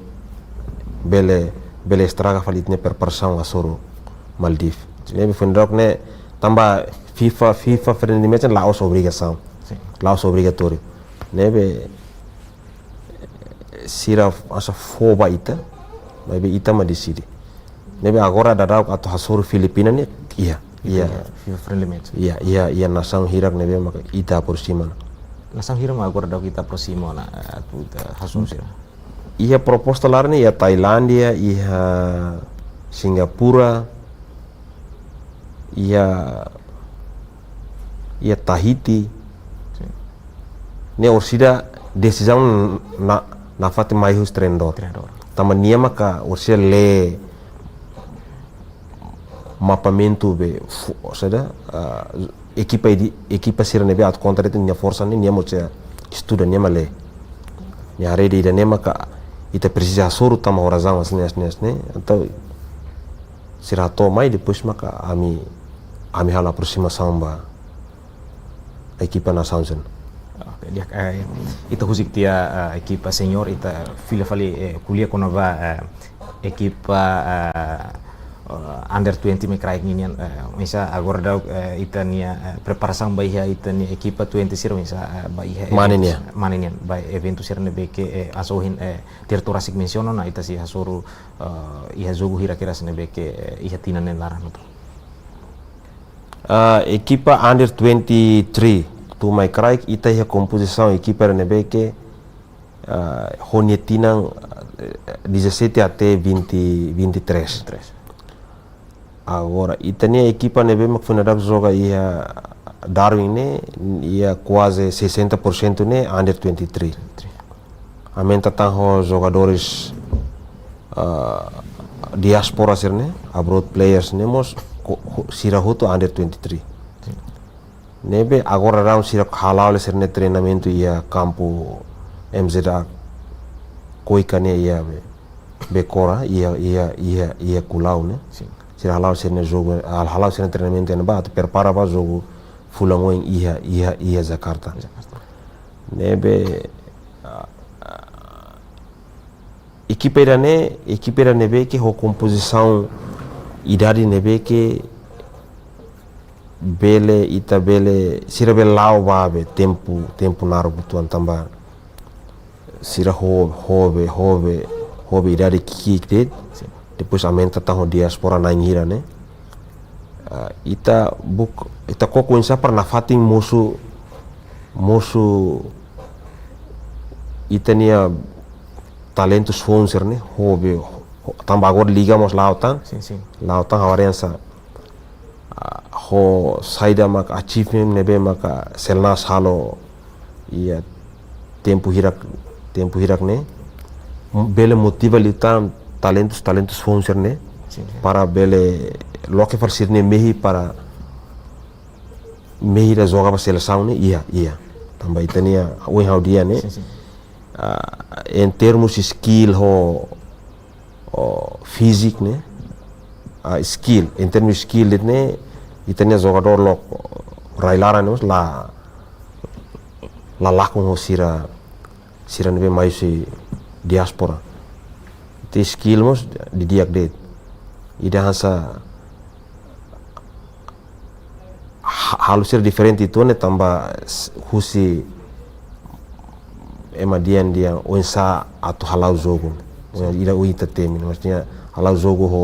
bele, bele estraga fali ita-nia preparasaun hasoru Maldives. Sin. Ne'ebé foin dadauk ne'e tanba FIFA, FIFA friendly match la'ós obrigasaun. Sin. La'ós obrigatóriu. Ne'ebé sira hanesan fó ba ita, maibé ita mak deside. Ne'ebé agora dadauk atu hasoru Filipina ne'e, iha, iha. FIFA friendly match. Iha, iha, iha nasaun hirak ne'ebé maka ita aproxima ona. Nasaun hirak mak agora daudauk ita aproxima ona, eh, atu ita hasoru sira. Iha proposta laran ne'e, iha Tailándia, iha Singapura, iha, iha Tahiti. Sin. Ne'e orsida desizaun na, nafatin mai husi treinadór. Treinadór. Tanba nia maka orsida lee mapamentu be fu-, saida, ah, ekipa ida, ekipa sira ne'ebé atu kontra de'it nia forsa ne'e, nia mós estuda, nia mak lee. Nia haree dehan ida-ne'e maka ita presiza hasoru tanba ho razaun hanesan ne'e, hanesan ne'e, hanesan ne'e. Entaun sira hato'o mai, depois maka ami, ami halo aproximasaun ba ekipa nasaun sira. Oke, di'ak, eh, ita husik tiha, eh, ekipa senior, ita fila fali, eh, ko'alia kona-ba, eh, ekipa, eh, eh, under twenty mak kraik ninian, eh, oinsá agora daudauk, eh, ita-nia, eh, preparasaun ba iha ita-nia ekipa twenty sira, oinsá, eh, ba iha Mane eventu nian. Mane nian, ba eventu sira ne'ebé ke, eh, hanesan ohin, eh, diretór rasik mensiona ona, ita sei hasoru, eh, iha jogu hirak-hirak sira ne'ebé ke, eh, iha tinan ne'e laran hotu. Ah, ekipa under twenty-three, Atu mai kraik, ita iha kompozisaun ekipa ne'ebé ke, ah, ho nia tinan, eh, dezassete até vinte, vinte e três. Três. Agora, ita-nia ekipa ne'ebé mak foin dadauk joga iha Darwin ne'e, iha kuaze sessenta por cento ne'e under twenty three. Twenty three. Aumenta tan ho jogadores, ah, diáspora sira-ne'e, abroad players ne'e mós ko-, ho-, sira hotu under twenty three. Sin. Ne'ebé agora daudaun sira hala'o sira-nia treinamentu iha kampu M Z A Koika ne'e iha be, Bekora, iha, iha, iha, iha Kulau ne'e. Sin. Sira hala'o sira-nia jogu, hal-, hala'o sira-nia treinamentu iha ne'ebá, atu prepara ba jogu fulan oin iha, iha, iha Jakarta. Jakarta. Ne'ebé, ah, ah, ekipa ida-ne'e, ekipa ida ne'ebé ke ho kompozisaun idade ne'ebé ke bele, ita bele, sira bele la'o ba be tempu, tempu naruk uitoan tanba sira ho-, ho be, ho be, ho be idade ki'ik de'it. Sin. Depois aumenta tan ho diáspora na'in hira ne'e. Ah, ita buk-, ita koko oinsá para nafatin mosu, mosu ita-nia talentus foun sira-ne'e, ho be, ho, tanba agora liga mós la'o tan. Sin, sin. La'o tan ha'u haree hanesan, ah, ho saida maka achievement ne'ebé maka Selnas halo iha tempu hirak, tempu hirak ne'e, bele motiva liután talentus, talentus foun sira-ne'e, sin, sin, para bele loke fali sira-nia mehi para mehi ida joga ba selesaun ne'e, iha, iha. Tanba ita-nia, ohin ha'u dehan ne'e, sin, sin, ah, em termos skill ho, ho fíziku ne'e, ah, skill, em termos skill de'it ne'e, ita-nia jogadór lok rai-laran ne'e mós la, la lakon ho sira, sira ne'ebé mai husi diáspora. Ita skill mós didi'ak de'it. Ida hanesan ha-, halo sira diferente uitoan ne'e tanba s-, husi ema dehan dehan oinsá atu hala'o jogu. Sin. Ida ohin ita temi, maksudnya hala'o jogu ho,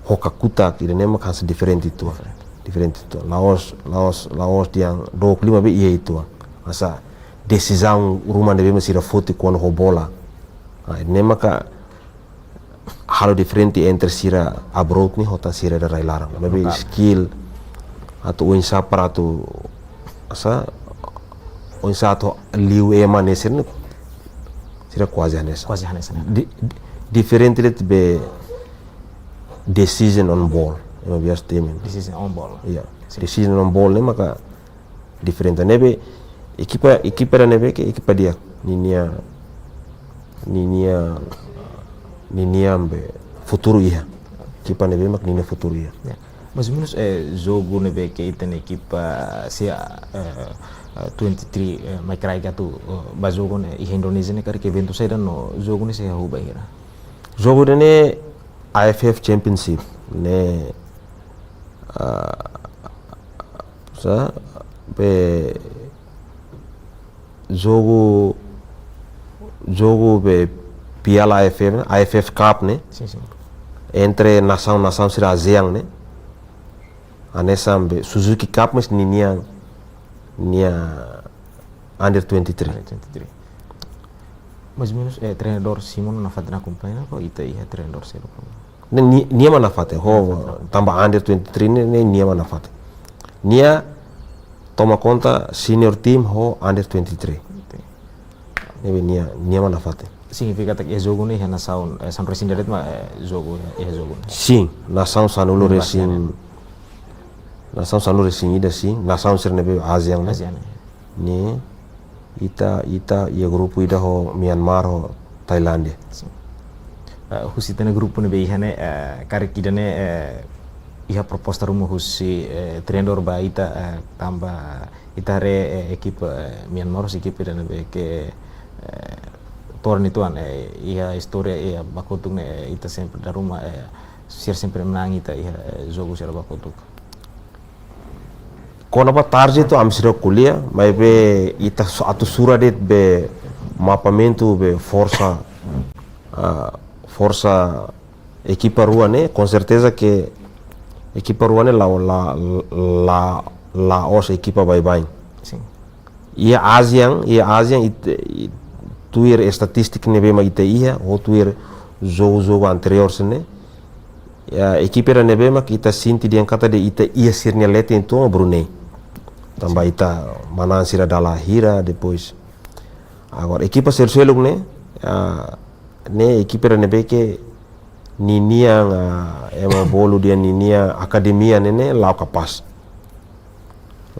ho kakutak, ida-ne'e mak hanesan diferente uitoan. Diferente. Diferente uitoan. La'ós, la'ós, la'ós dehan dook liman be iha uitoan. Hanesan desizaun ruma ne'ebé mak sira foti kuandu ho bola. Ah, ne'e maka halo diferente entre sira abroad ne'e ho tan sira ida rai-laran. Maibé lokál. Skill atu oinsá para atu, hanesan, oinsá atu liu ema ne'e sira-ne'e, sira kuaze hanesan. Kuaze hanesan. Di-, di-, diferente de'it be decision on ball. Ema biasa temi. Decision on ball. Iya. Sin. Decision on ball ne'e maka diferente. Ne'ebé ekipa, ekipa ida ne'ebé ke ekipa di'ak. Ninia, ninia, ninia be futuru iha. Ekipa ne'ebé mak ninia futuru iha. Ya. Mais ou menus, eh, jogu ne'ebé ke ita-nia ekipa sei, eh, eh, twenty three, eh, mai kraik atu, eh, ba jogu ne'e iha Indonézia ne'e karik eventu saida no jogu ne'e sei hahú ba hira? Jogu ida-ne'e A F F Championship ne'e, ah, sa, be jogu, jogu be Piala A F F, A F F Cup ne'e. Sin, sin. Entre nasaun, nasaun sira ASEAN ne'e. Hanesan be Suzuki Cup mais ninia, nia under twenty three. Under twenty three. Mais ou menus, eh, treinadór Simon nafatin akompaña ka ita iha treinadór seluk? Ne'e ni-, nia mak nafatin, ho, nafatin. Tanba under twenty three ne'e, ne'e nia mak nafatin. Nia toma konta senior team ho under twenty three. Oke. Ne'ebé nia, nia mak nafatin. Signifika katak iha jogu ne'e iha nasaun, eh, San Rosinda de'it mak, eh, jogu, iha jogu ne'e? Sin, nasaun sanulu-resin, nasaun sanulu-resin-ida sin, nasaun sira ne'ebé ASEAN ne'e. ASEAN ne'e. Ne'e, ita, ita iha grupu ida ho Myanmar ho Tailándia. Sin. Eh, husi ita-nia grupu ne'ebé iha ne'e, eh, karik ida-ne'e, eh, iha proposta ruma husi, eh, treinadór ba ita, eh, tanba ita haree, eh, ekipa, eh, Myanmar husi ekipa ida ne'ebé ke, eh, to'o ohin uitoan, eh, iha istória, iha ba kotuk ne'e, eh, ita sempre dala ruma, eh, sira sempre menang ita iha, eh, jogu sira ba kotuk. Kona-ba target atu ami seidauk ko'alia, maibé ita su-, atu sura de'it be mapamentu be forsa, ah, forsa ekipa rua ne'e, com certeza que ekipa rua ne'e la, la, la, la'ós ekipa baibain. Sin. Iha ASEAN, iha ASEAN ita, i-, tuir estatístika ne'ebé mak ita iha, ou tuir jogu-jogu anteriór sira-ne'e, iha ekipa ida ne'ebé mak ita sente dehan katak de'it ita iha sira-nia leten uitoan Brunei. Tanba ita manán sira dala hira, depois. Agora, ekipa seluk-seluk ne'e, ah, ne'e ekipa ida ne'ebé ke ninian, ah, ema bolu dehan ninian akademia ne'e, ne'e la'o kapás.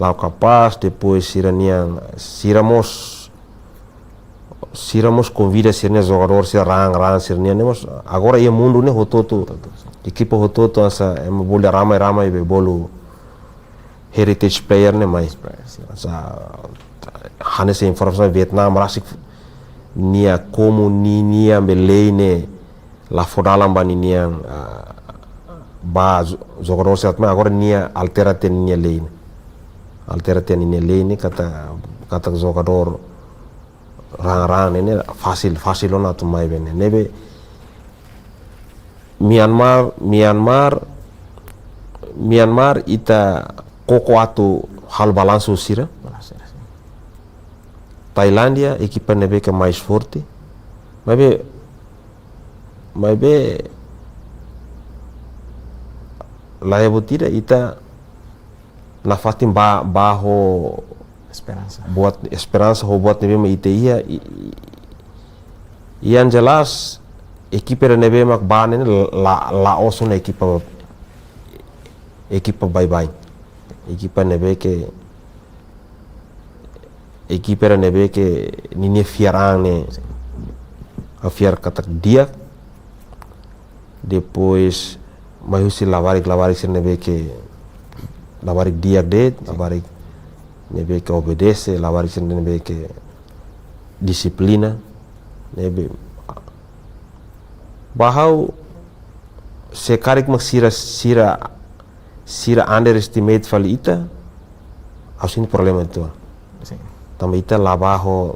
La'o kapás, depois sira-nian, sira mós, sira mós konvida sira-nia jogadór, sira raan-raan sira-nian ne'e mós. Agora iha mundu ne'e hotu-hotu, ekipa hotu-hotu hanesan ema bolu ramai-ramai be bolu heritage player ne'e mai. Player, sin. Hanesan, hanesan informasaun Vietnam rasik nia komu ni-, ninia be lei ne'e la fó dalan ba ninian, ah, ba jo-, jogadór sira atu mai, agora nia altera tiha ninia lei ne'e. Altera tiha ninia lei ne'e katak, katak jogadór raan-raan ne'e, ne'e fasil, fasil ona atu mai be ne'e. Ne'ebé Myanmar, Myanmar, Myanmar ita koko atu halo balansu sira. Balansu sira, sin. Tailándia, ekipa ne'ebé ke mais forte. Maibé, maibé, la iha buat ida, ita nafatin ba, ba ho Esperansa. buat esperansa ho buat ne'ebé mak ita iha, i, i, yang jelas ekipa ida ne'ebé mak ba ne'e la, la'ós ona ekipa, ekipa baibain. Ekipa ne'ebé ke, ekipa ida ne'ebé ke ninia fiar an ne'e, ha'u fiar katak di'ak. Depois, mai husi labarik, labarik sira ne'ebé ke labarik di'ak de'it, labarik ne'ebé ke obedese, labarik sira ne'ebé ke dixiplina, ne'ebé. Ba ha'u, se karik mak sira, sira, sira underestimate fali ita, ha'u sente problema uitoan. Sin. Tanba ita la ba ho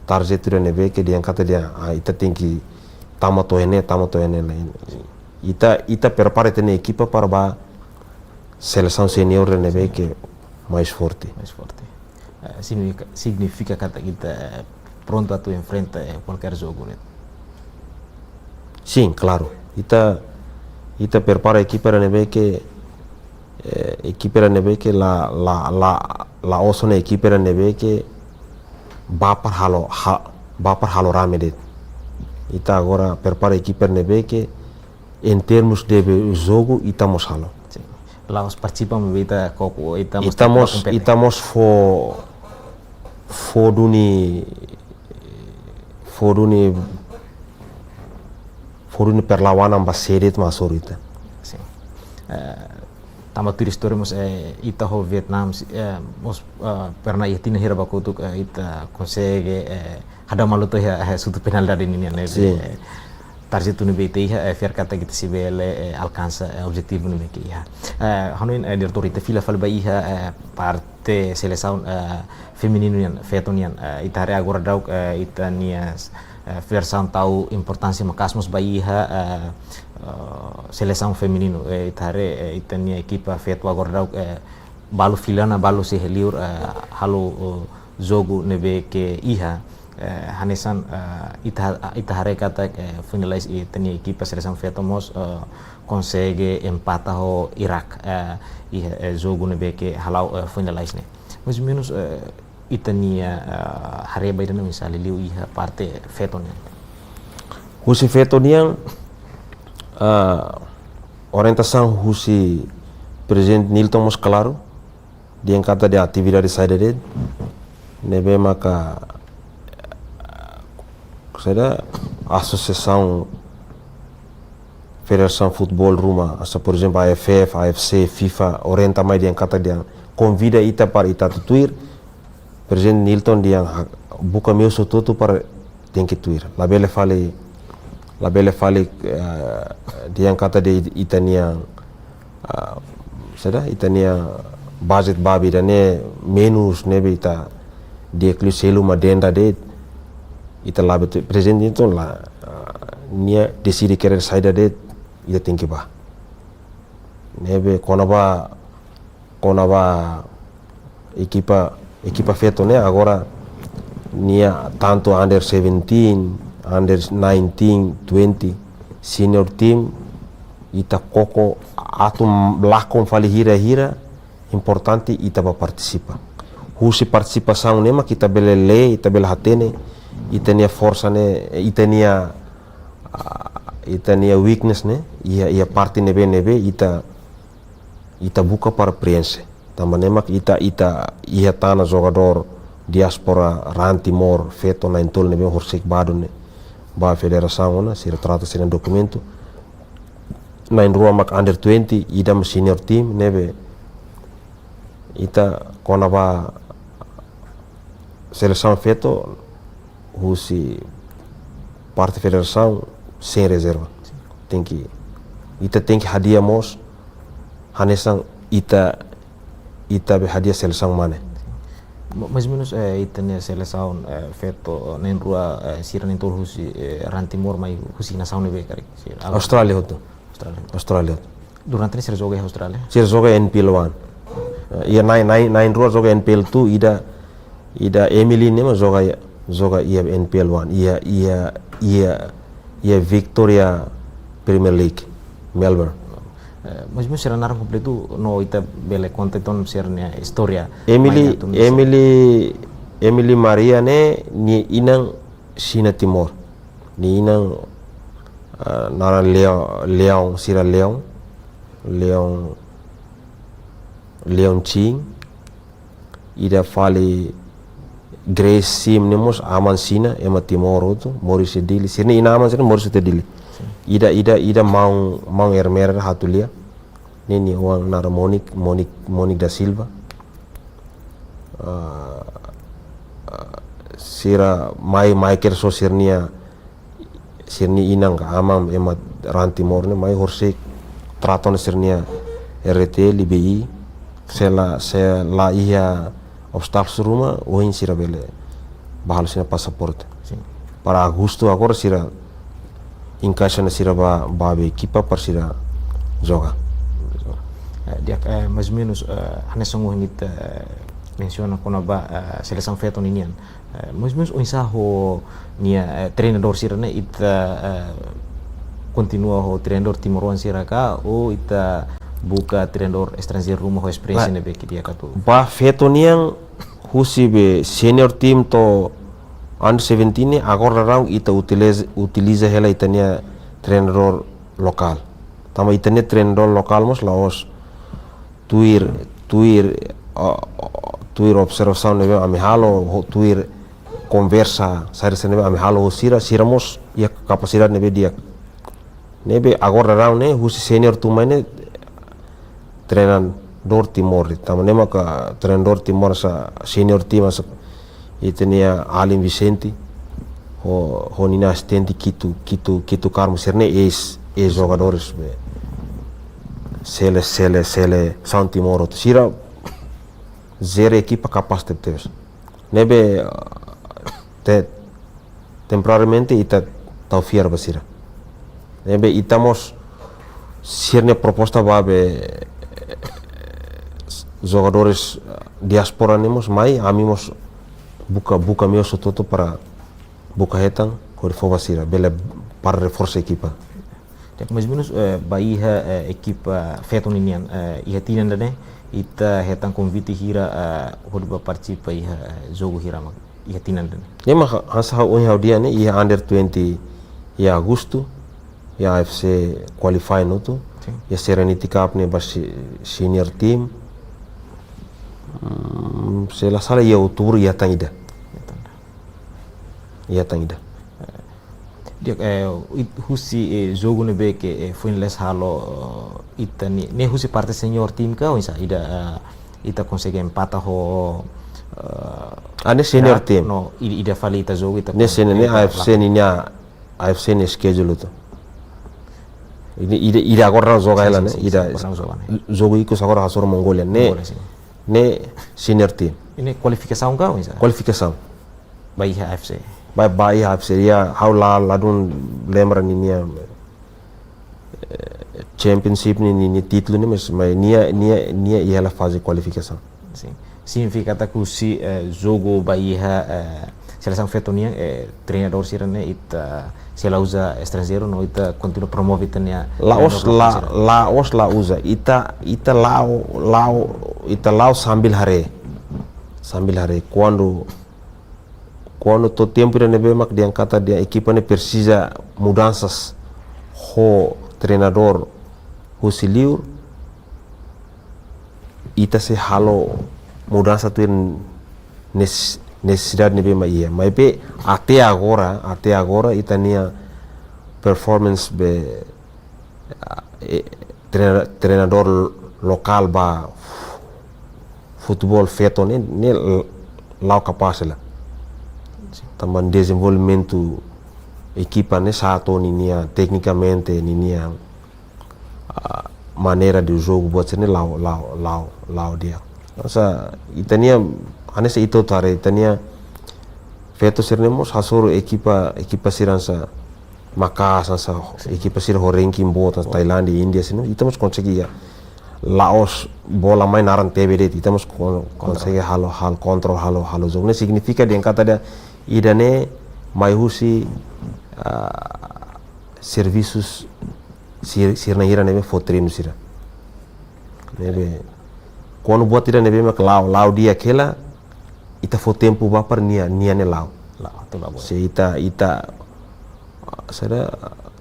target ida ne'ebé ke dehan katak dehan, ah, ita tenke tama to'o iha ne'e, tama to'o iha ne'e, lae. Ita, ita prepara ita-nia ekipa para ba selesaun senior ida ne'ebé ke mais forte. Mais forte. Eh, signifika, signifika katak ita, eh, prontu atu enfrenta, eh, kualkér jogu, ne'e? Sin, klaru. Ita, ita prepara ekipa ida ne'ebé ke, eh, ekipa ida ne'ebé ke la, la, la, la'ós ona ekipa ida ne'ebé ke ba para halo, ha, ba para halo rame de'it. Ita agora prepara ekipa ida ne'ebé ke, em termos de jogu, ita mós halo. Sin. La'ós partisipa, maibé ita koko, ita mós, Ita mós, kompete. Ita mós fó, fó duni, fó duni, fó duni perlawanan ba sé de'it mak hasoru ita. Sin. Eh, tanba tuir istória mós, eh, ita ho Vietnam, si-, eh, mós, eh, pernah iha tinan hira ba kotuk, eh, ita konsege, eh, hadau malu to'o iha, eh, sutu penalidade ninian, ne'e? Sin. Eh, target ne'ebé ita iha, eh, fiar katak ita sei bele, eh, alkansa, eh, objetivu ne'ebé ke iha. Eh, hanoin, eh, diretór, ita fila fali ba iha, eh, parte selesaun, eh, femininu nian, feto nian, eh, ita haree agora daudauk, eh, ita-nia, eh, federasaun tau importánsia maka'as mós ba iha, eh, eh, selesaun femininu, eh, ita haree, eh, ita-nia ekipa feto agora daudauk, eh, balu fila ona, balu sei iha li'ur, eh, halo, eh, jogu ne'ebé ke iha, eh, hanesan, eh, ita, ita haree katak, eh, finalize ita-nia ekipa selesaun feto mós, eh, konsege empata ho Irak, eh, iha, eh, jogu ne'ebé ke hala'o, eh, finalize ne'e. Mais ou menus, eh, ita-nia, eh, haree ba ida-ne'e, misal liu iha parte feto nian. Husi feto nian, ah, orientasaun husi Prezidente Nilton mós klaru, dehan katak dehan atividade saida de'it ne'ebé maka, saida, asosiasaun, federasaun futeból ruma, hanesan, por ezemplu, AFF, AFC, FIFA, orienta mai dehan katak dehan konvida ita para ita atu tuir, Prezidente Nilton dehan ha-, buka meius hotu-hotu para tenke tuir. Labele fali, labele fali, eh, dehan katak dehan ita-nia, ah, saida, ita-nia budget ba ida-ne'e menus ne'ebé ita di'ak liu, selu mak denda de'it, ita labele tuir. Prezidente Nilton la, ah, nia deside kerer saida de'it, ita tenke ba. Ne'ebé kona-ba, kona-ba ekipa, ekipa feto ne'e agora nia tantu under seventeen, under nineteen, twenty, senior team, ita koko atu lakon fali hira-hira, importante ita bá partisipa. Husi partisipasaun ne'e mak ita bele lee, ita bele hatene ita-nia forsa ne'e, ita-nia, ah, ita-nia weakness ne'e, iha, iha parte ne'ebé-ne'ebé ita, ita buka para preenxe. Tanba ne'e mak ita, ita iha tan jogadór diáspora raan Timor feto na'in-tolu ne'ebé horisehik ba duni ba federasaun ona, sira trata sira-nia dokumentu. Na'in-rua mak under twenty, ida mak senior team, ne'ebé ita kona-ba selesaun feto husi parte federasaun sein rezerva. Tenke, ita tenke hadi'a mós hanesan ita, ita be hadi'a selesaun mane. Ma-, mais ou menus, eh, ita-nia selesaun, eh, feto, eh, na'in-rua, eh, sira na'in-tolu husi, eh, raan Timor mai husi nasaun ne'ebé karik? Sira, Austrália hotu. Austrália. Austrália. Durante ne'e sira joga iha Austrália? Sira joga N P L one. Eh, iha na'in, na'in, na'in-rua joga N P L two, ida, ida Emily ne'e mak joga, joga iha N P L one. Iha, iha, iha, iha Victoria Premier League, Melbourne. Eh, mais ou menus sira naran kompletu no ita bele konta uitoan sira-nia istória. Emily, mai atu misi. Emily, Emily Maria ne'e nia inan Xina Timor. Nia inan, ah, naran Leão, Leão, sira Leão, Leão, Leão Chin. Ida fali Grace Sim ne'e mós aman Xina, ema Timor hotu, moris iha Dili. Sira-nia inan-aman sira moris iha Dili. Sin. Ida, ida, ida maun, maun Ermera Hatulia. Ne'e nia oan naran Monique, Monique, Monique da Silva. Ah, ah, sira mai, mai kedas ho sira-nia, sira-nia inan ka aman ema raan Timor ne'e mai horisehik trata ona sira-nia R T L, B I, se la, se la iha obstákulu ruma, ohin sira bele bá halo sira-nia pasaporte. Sin. Para agostu agora sira enkaixa ona sira ba, ba be ekipa para sira joga. Eh, di'ak, eh, mais ou menus, eh, hanesan ohin ita, eh, mensiona kona-ba, eh, selesaun feto ninian. Eh, mais ou menus oinsá ho nia, eh, treinadór sira ne'e, ita, eh, kontinua ho treinadór timoroan sira ka, ou ita buka treinadór estranjeiru ruma ho esperiénsia ne'ebé ke di'ak atu? Ba feto nian husi be senior team to'o under seventeen ne'e, agora daudaun ita utiliza, utiliza hela ita-nia treinadór lokál. Tanba ita-nia treinadór lokál mós la'ós tuir, tuir, ah, tuir observasaun ne'ebé ami halo, ho tuir konversa saida-saida ne'ebé ami halo ho sira, sira mós iha kapasidade ne'ebé di'ak. Ne'ebé agora daudaun ne'e husi senior team mai ne'e treinadór Timor, tanba ne'e maka treinadór Timor sa senior team sa ita-nia alin Vicente, ho, ho ninia asistente Kitu, Kitu, Kitu Carmo, sira ne'e eis, eis jogadores be sele, sele, selesaun Timor hotu. Sira jere ekipa kapás tebetebes. Ne'ebé, ah, te, temporariamente ita tau fiar ba sira. Ne'ebé ita mós sira-nia proposta ba be jogadores diáspora ne'e mós mai, ami mós buka, buka meius hotu-hotu para buka hetan hodi fó ba sira, bele para reforsa ekipa. Di'ak, mais ou menus, eh, ba iha, eh, ekipa feto ninian, eh, iha tinan ida-ne'e, ita hetan konvite hira, eh, hodi ba partisipa iha, eh, jogu hira mak iha tinan ida-ne'e? Ne'e mak hanesan ha'u ohin ha'u dehan ne'e, iha under twenty iha agostu, iha A F C qualify hotu, sin, iha Serenity Cup ne'e ba si-, senior team. Hmm, se la sala iha outubru iha tan ida. Iha tan ida. Iha tan ida. Di'ak, eh, it-, husi, eh, jogu ne'ebé ke, eh, foin la'o halo, eh, ita-nia, ne'e husi parte senior team ka, oinsá, ida, eh, ita konsege empata ho, eh, ah, ne'e senior team. No, i-, ida fali ita jogu, ita ne'e kon-, senior, ne'e ita A F C la- ninia, A F C nia schedule hotu. Ne'e, ida, ida agora daudaun joga, sin, hela, sin, ne'e, sin, ida, sin, agora daudaun joga ne'e. Jogu ikus agora hasoru Mongólia. Ne'e, Mongólia, sin. Ne'e senior team. Ne'e kualifikasaun ka, oinsá? Kualifikasaun. Ba iha A F C. Ba, ba iha A F C, iha ha'u la, ladún lembra ninia, eh, championship ni, ni, nia títulu ne'e, mas, mas nia, nia, nia iha hela faze kualifikasaun. Sin. signifika katak husi, eh, jogu ba iha, eh, selesaun feto nian, eh, treinadór sira-ne'e ita sei la uza estranjeiru no ita kontinua promove ita-nia treinadór lokál sira. La'ós la, la'ós la uza. Ita, ita la'o, la'o, ita la'o sambil haree. Sambil haree. Kuandu, kuandu to'o tempu ida ne'ebé mak dehan katak dehan ekipa ne'e presiza mudansas ho treinadór husi liur, ita sei halo mudansa tuir nes-, nesesidade ne'ebé mak iha. Maibé até agora, até agora ita-nia performance be, ah, eh, treina-, treinadór lokál ba futeból feto ne'e, ne'e la'o kapás hela. Tanba dezenvolvimentu ekipa ne'e sa'e to'o ninia teknikamente, ninia, ah, maneira de jogu buat sira-ne'e la'o, la'o, la'o, la'o di'ak. Hanesan ita-nia, hanesan ita haree, ita-nia feto sira-ne'e mós hasoru ekipa, ekipa sira hanesan maka'as, hanesan ekipa sira ho ranking boot, hanesan Tailándia, Índia sira-ne'e, ita mós konsege iha. La'ós bola mai naran tebe de'it, ita mós kon-, konsege halo, halo kontrol, halo, halo jogu. Ne'e signifika dehan katak dehan ida-ne'e mai husi, ah, servisus sir-, sira-nia hira ne'ebé fó treinu sira. Ne'ebé, kuandu buat ida ne'ebé mak la'o, la'o di'ak hela, ita fó tempu ba para nia, nia ne'e la'o. La'o, atu la'o buat. Se ita, ita, ah, saida,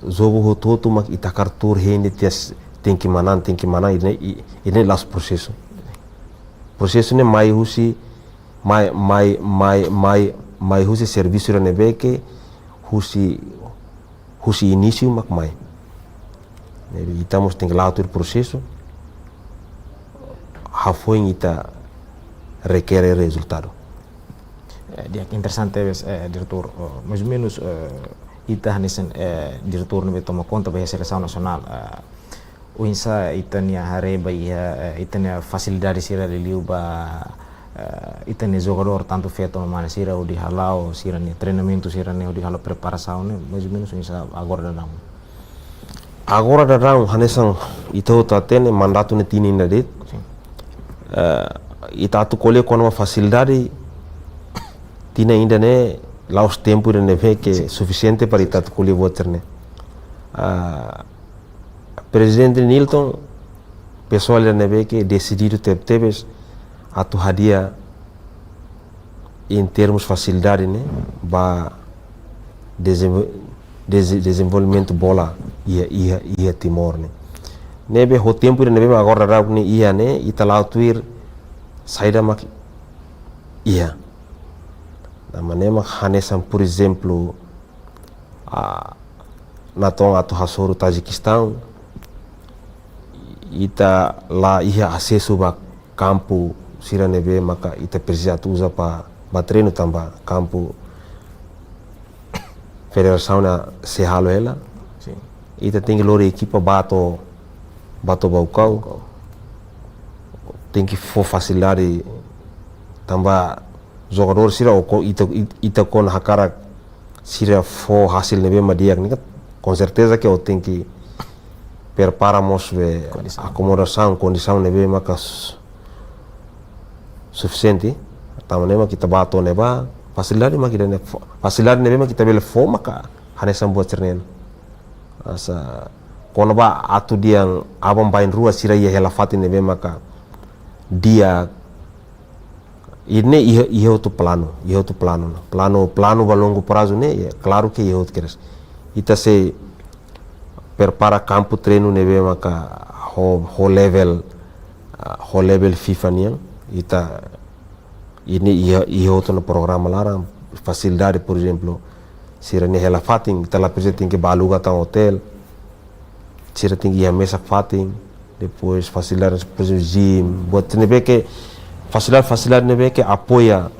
jogu hotu-hotu mak ita hakarak tuur hein de'it tiha, tenke manán, tenke manán, ida-ne'e, i-, ida-ne'e la'ós prosesu. Prosesu ne'e mai husi, mai, mai, mai, mai, mai husi servisu ida ne'ebé ke husi, husi inísiu mak mai. Jadi, ita mós tenke la'o tuir prosesu, hafoin ita rekere rezultadu. Eh, di'ak, interesante, eh, diretór. Oh, mais ou menus, eh, ita hanesan, eh, diretór ne'ebé toma konta ba iha selesaun nasionál, eh, oinsá ita-nia haree ba iha, eh, ita-nia fasilidade sira liuliu ba, eh, ita-nia jogadór tantu feto no mane sira hodi hala'o sira-nia treinamentu sira-ne'e hodi halo preparasaun ne'e, mais ou menus oinsá agora daudaun? Agora daudaun hanesan ita hotu hatene mandatu ne'e tinan ida de'it. Sin. Eh, ita atu ko'alia kona-ba fasilidade tinan ida ne'e la'ós tempu ida ne'ebé ke, sin, sufisiente para ita atu ko'alia buat sira-ne'e. Ah, Prezidente Nilton, pesoál ida ne'ebé ke desididu tebetebes atu hadi'a em termos fasilidade ne'e ba dezenvo-, deze-, dezenvolvimentu bola iha, iha, iha Timor ne'e. Ne'ebé ho tempu ida ne'ebé mak agora daudaun ne'e iha ne'e, ita la'o tuir saida mak iha. Tanba ne'e mak hanesan, por ezemplu, ah, natoon atu hasoru Tajikistaun, ita la iha asesu ba kampu sira ne'ebé maka ita presiza atu uza pa, ba treinu tanba kampu federasaun ne'e sei halo hela. Sin. Ita tenke lori ekipa ba to'o, ba to'o Baucau. Baucau. Tenke fó fasilidade tanba jogadór sira o ko-, ita, it-, ita kuandu hakarak sira fó hasil ne'ebé mak di'ak ne'e, konserteza ke o tenke prepara mós be kondisaun, akomodasaun, kondisaun ne'ebé maka s-, sufisiente. Tanba ne'e mak ita ba to'o ne'ebá, fasilidade mak ita-nia fó, fasilidade ne'ebé mak ita bele fó maka hanesan buat sira-ne'e. Hanesan kona-ba atu dehan aban-bainrua sira iha hela fatin ne'ebé maka di'ak, ida-ne'e iha, iha hotu planu, iha hotu planu. Planu, planu ba longu prazu ne'e, ya, klaru ke iha hotu kedas. Ita sei prepara kampu treinu ne'ebé maka ho, ho level, ah, ho level FIFA nian. Ita, ida-ne'e iha, iha hotu ona programa laran, fasilidade, por ezemplu, sira-nia hela fatin, ita la presiza tenke ba aluga tan otél. Sira tenke iha mesak fatin, depois fasilidade, por ezemplu, gym, buat ne'ebé ke fasilidade, fasilidade ne'ebé ke apoia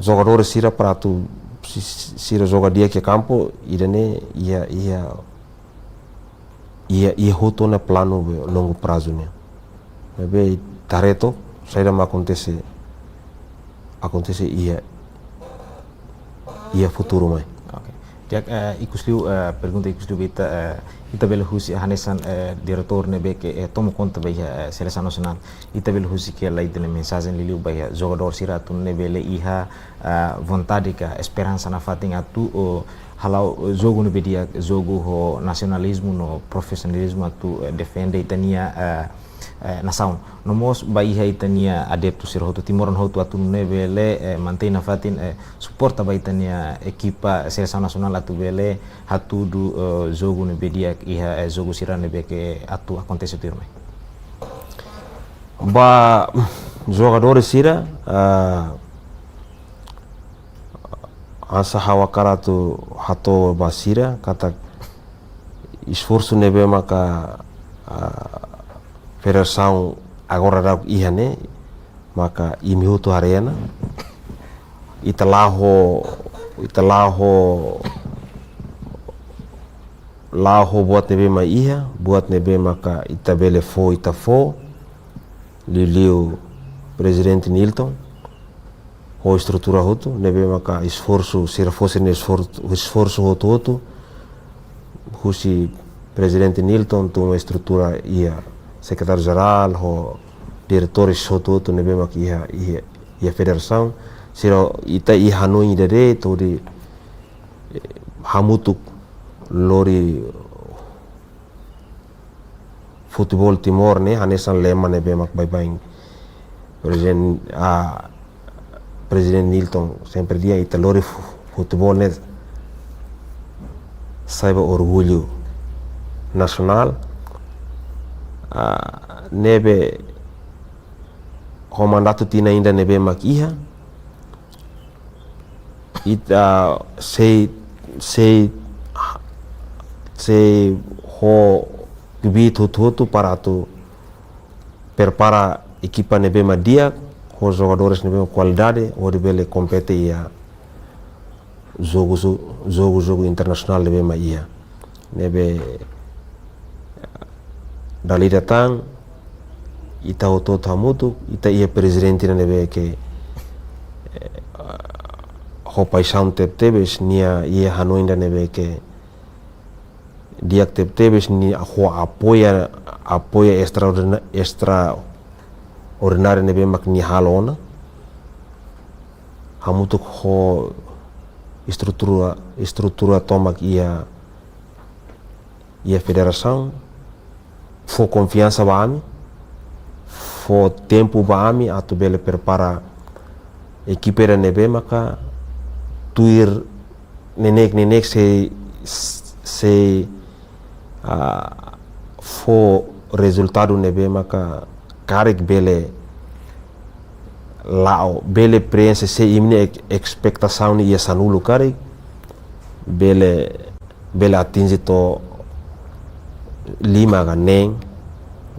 jogadór sira para atu si-, si-, sira joga di'ak iha kampu, ida-ne'e iha, iha, iha, iha hotu ona planu be longu prazu nian. Maibé ita haree took saida mak akontese, akontese iha, iha futuru mai. Oke. Di'ak, eh, ikusliu, eh, pergunta ikusliu ba ita, eh, Ita bele husik hanesan, eh, diretór ne'ebé ke, eh, toma konta ba iha, eh, selesaun nasionál. Ita bele husik hela ita-nia mensajen liuliu ba iha jogadór sira atu nune'e bele iha, eh, vontade ka esperansa nafatin atu, oh, hala'o, eh, jogu ne'ebé di'ak, jogu ho nasionalizmu no profisionalizmu atu, eh, defende ita-nia, eh, eh, nasaun. No mós ba iha ita-nia adeptu sira hotu, timoroan hotu atu nune'e bele, eh, mantein nafatin, eh, suporta ba ita-nia ekipa selesaun nasionál atu bele hatudu, eh, jogu ne'ebé di'ak iha, eh, jogu sira ne'ebé ke atu akontese tuirmai. Ba jogadór sira, ah, hanesan ha'u hakarak atu hato'o ba sira katak esforsu ne'ebé maka, ah, federasaun agora daudaun iha ne'e, maka imi hotu haree ona. Ita la'o, ita la'o, la'o buat ne'ebé mak iha, buat ne'ebé maka ita bele fó, ita fó, liuliu Prezidente Nilton ho estrutura hotu, ne'ebé maka esforsu, sira fó sira-nia esforsu, esforsu hotu-hotu, husi Prezidente Nilton, tun ba estrutura iha sekretáriu jerál, ho diretores hotu-hotu, ne'ebé maka iha, iha, iha federasaun, sira ita iha hanoin ida de'it, hodi, eh, hamutuk lori futeból Timor ne'e, hanesan lema ne'ebé mak baibain Preziden-, ah, Prezidente Nilton sempre dehan ita lori fu-, futeból ne'e sai ba orgullu nasionál. Ah, ne'ebé ho mandatu tinan ida ne'ebé mak iha, ita sei, sei, sei ho kbiit hotu-hotu para atu prepara ekipa ne'ebé mak di'ak, ho jogadores ne'ebé mak kualidade, hodi bele kompete iha jogu, jogu, jogu internasionál ne'ebé mak iha. Ne'ebé dala ida tan, ita hotu-hotu hamutuk, ita iha prezidente ida ne'ebé ke, eh, ho paixaun tebetebes, nia iha hanoin ida ne'ebé ke di'ak tebetebes, nia ho apoia, apoia estraordina-, estraordináriu ne'ebé mak nia halo ona. Hamutuk ho estrutura, estrutura tomak iha, iha federasaun, fó konfiansa ba ami, fó tempu ba ami atu bele prepara ekipa ida ne'ebé maka tuir neineik-neineik sei, sei, ah, fó rezultadu ne'ebé maka karik bele la'o, bele preenxe sei imi-nia ek-, espetasaun iha sanulu karik, bele, bele atinje to'o lima ka neen,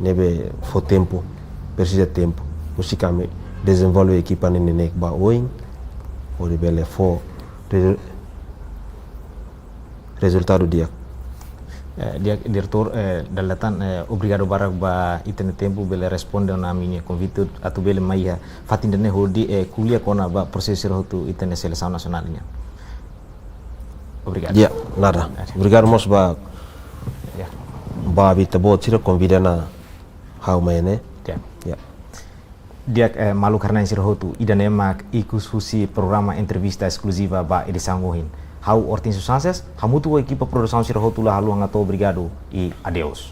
ne'ebé fó tempu, presiza tempu. Husik ami dezenvolve ekipa ne'e neineik ba oin, hodi bele fó rezu-, rezultadu di'ak. Eh, di'ak, diretór, eh, dala ida tan, eh, obrigadu barak ba ita-nia tempu bele responde ona ami-nia konvite atu bele mai iha fatin ida-ne'e hodi, eh, ko'alia kona-ba prosesu sira hotu ita-nia selesaun nasionál nian. Obrigadu. Ya, nada. Obrigadu mós ba, ya, ba Ita-Boot sira konvida ona ha'u mai ne'e. Ya. Ya. Di'ak, eh, maluk rona-na'in sira hotu, ida-ne'e mak ikus husi programa entrevista eskluziva ba edisaun ohin. Ha'u Hortensio Sanches, hamutuk ho ekipa produsaun sira hotu la haluha hato'o obrigadu i adeus.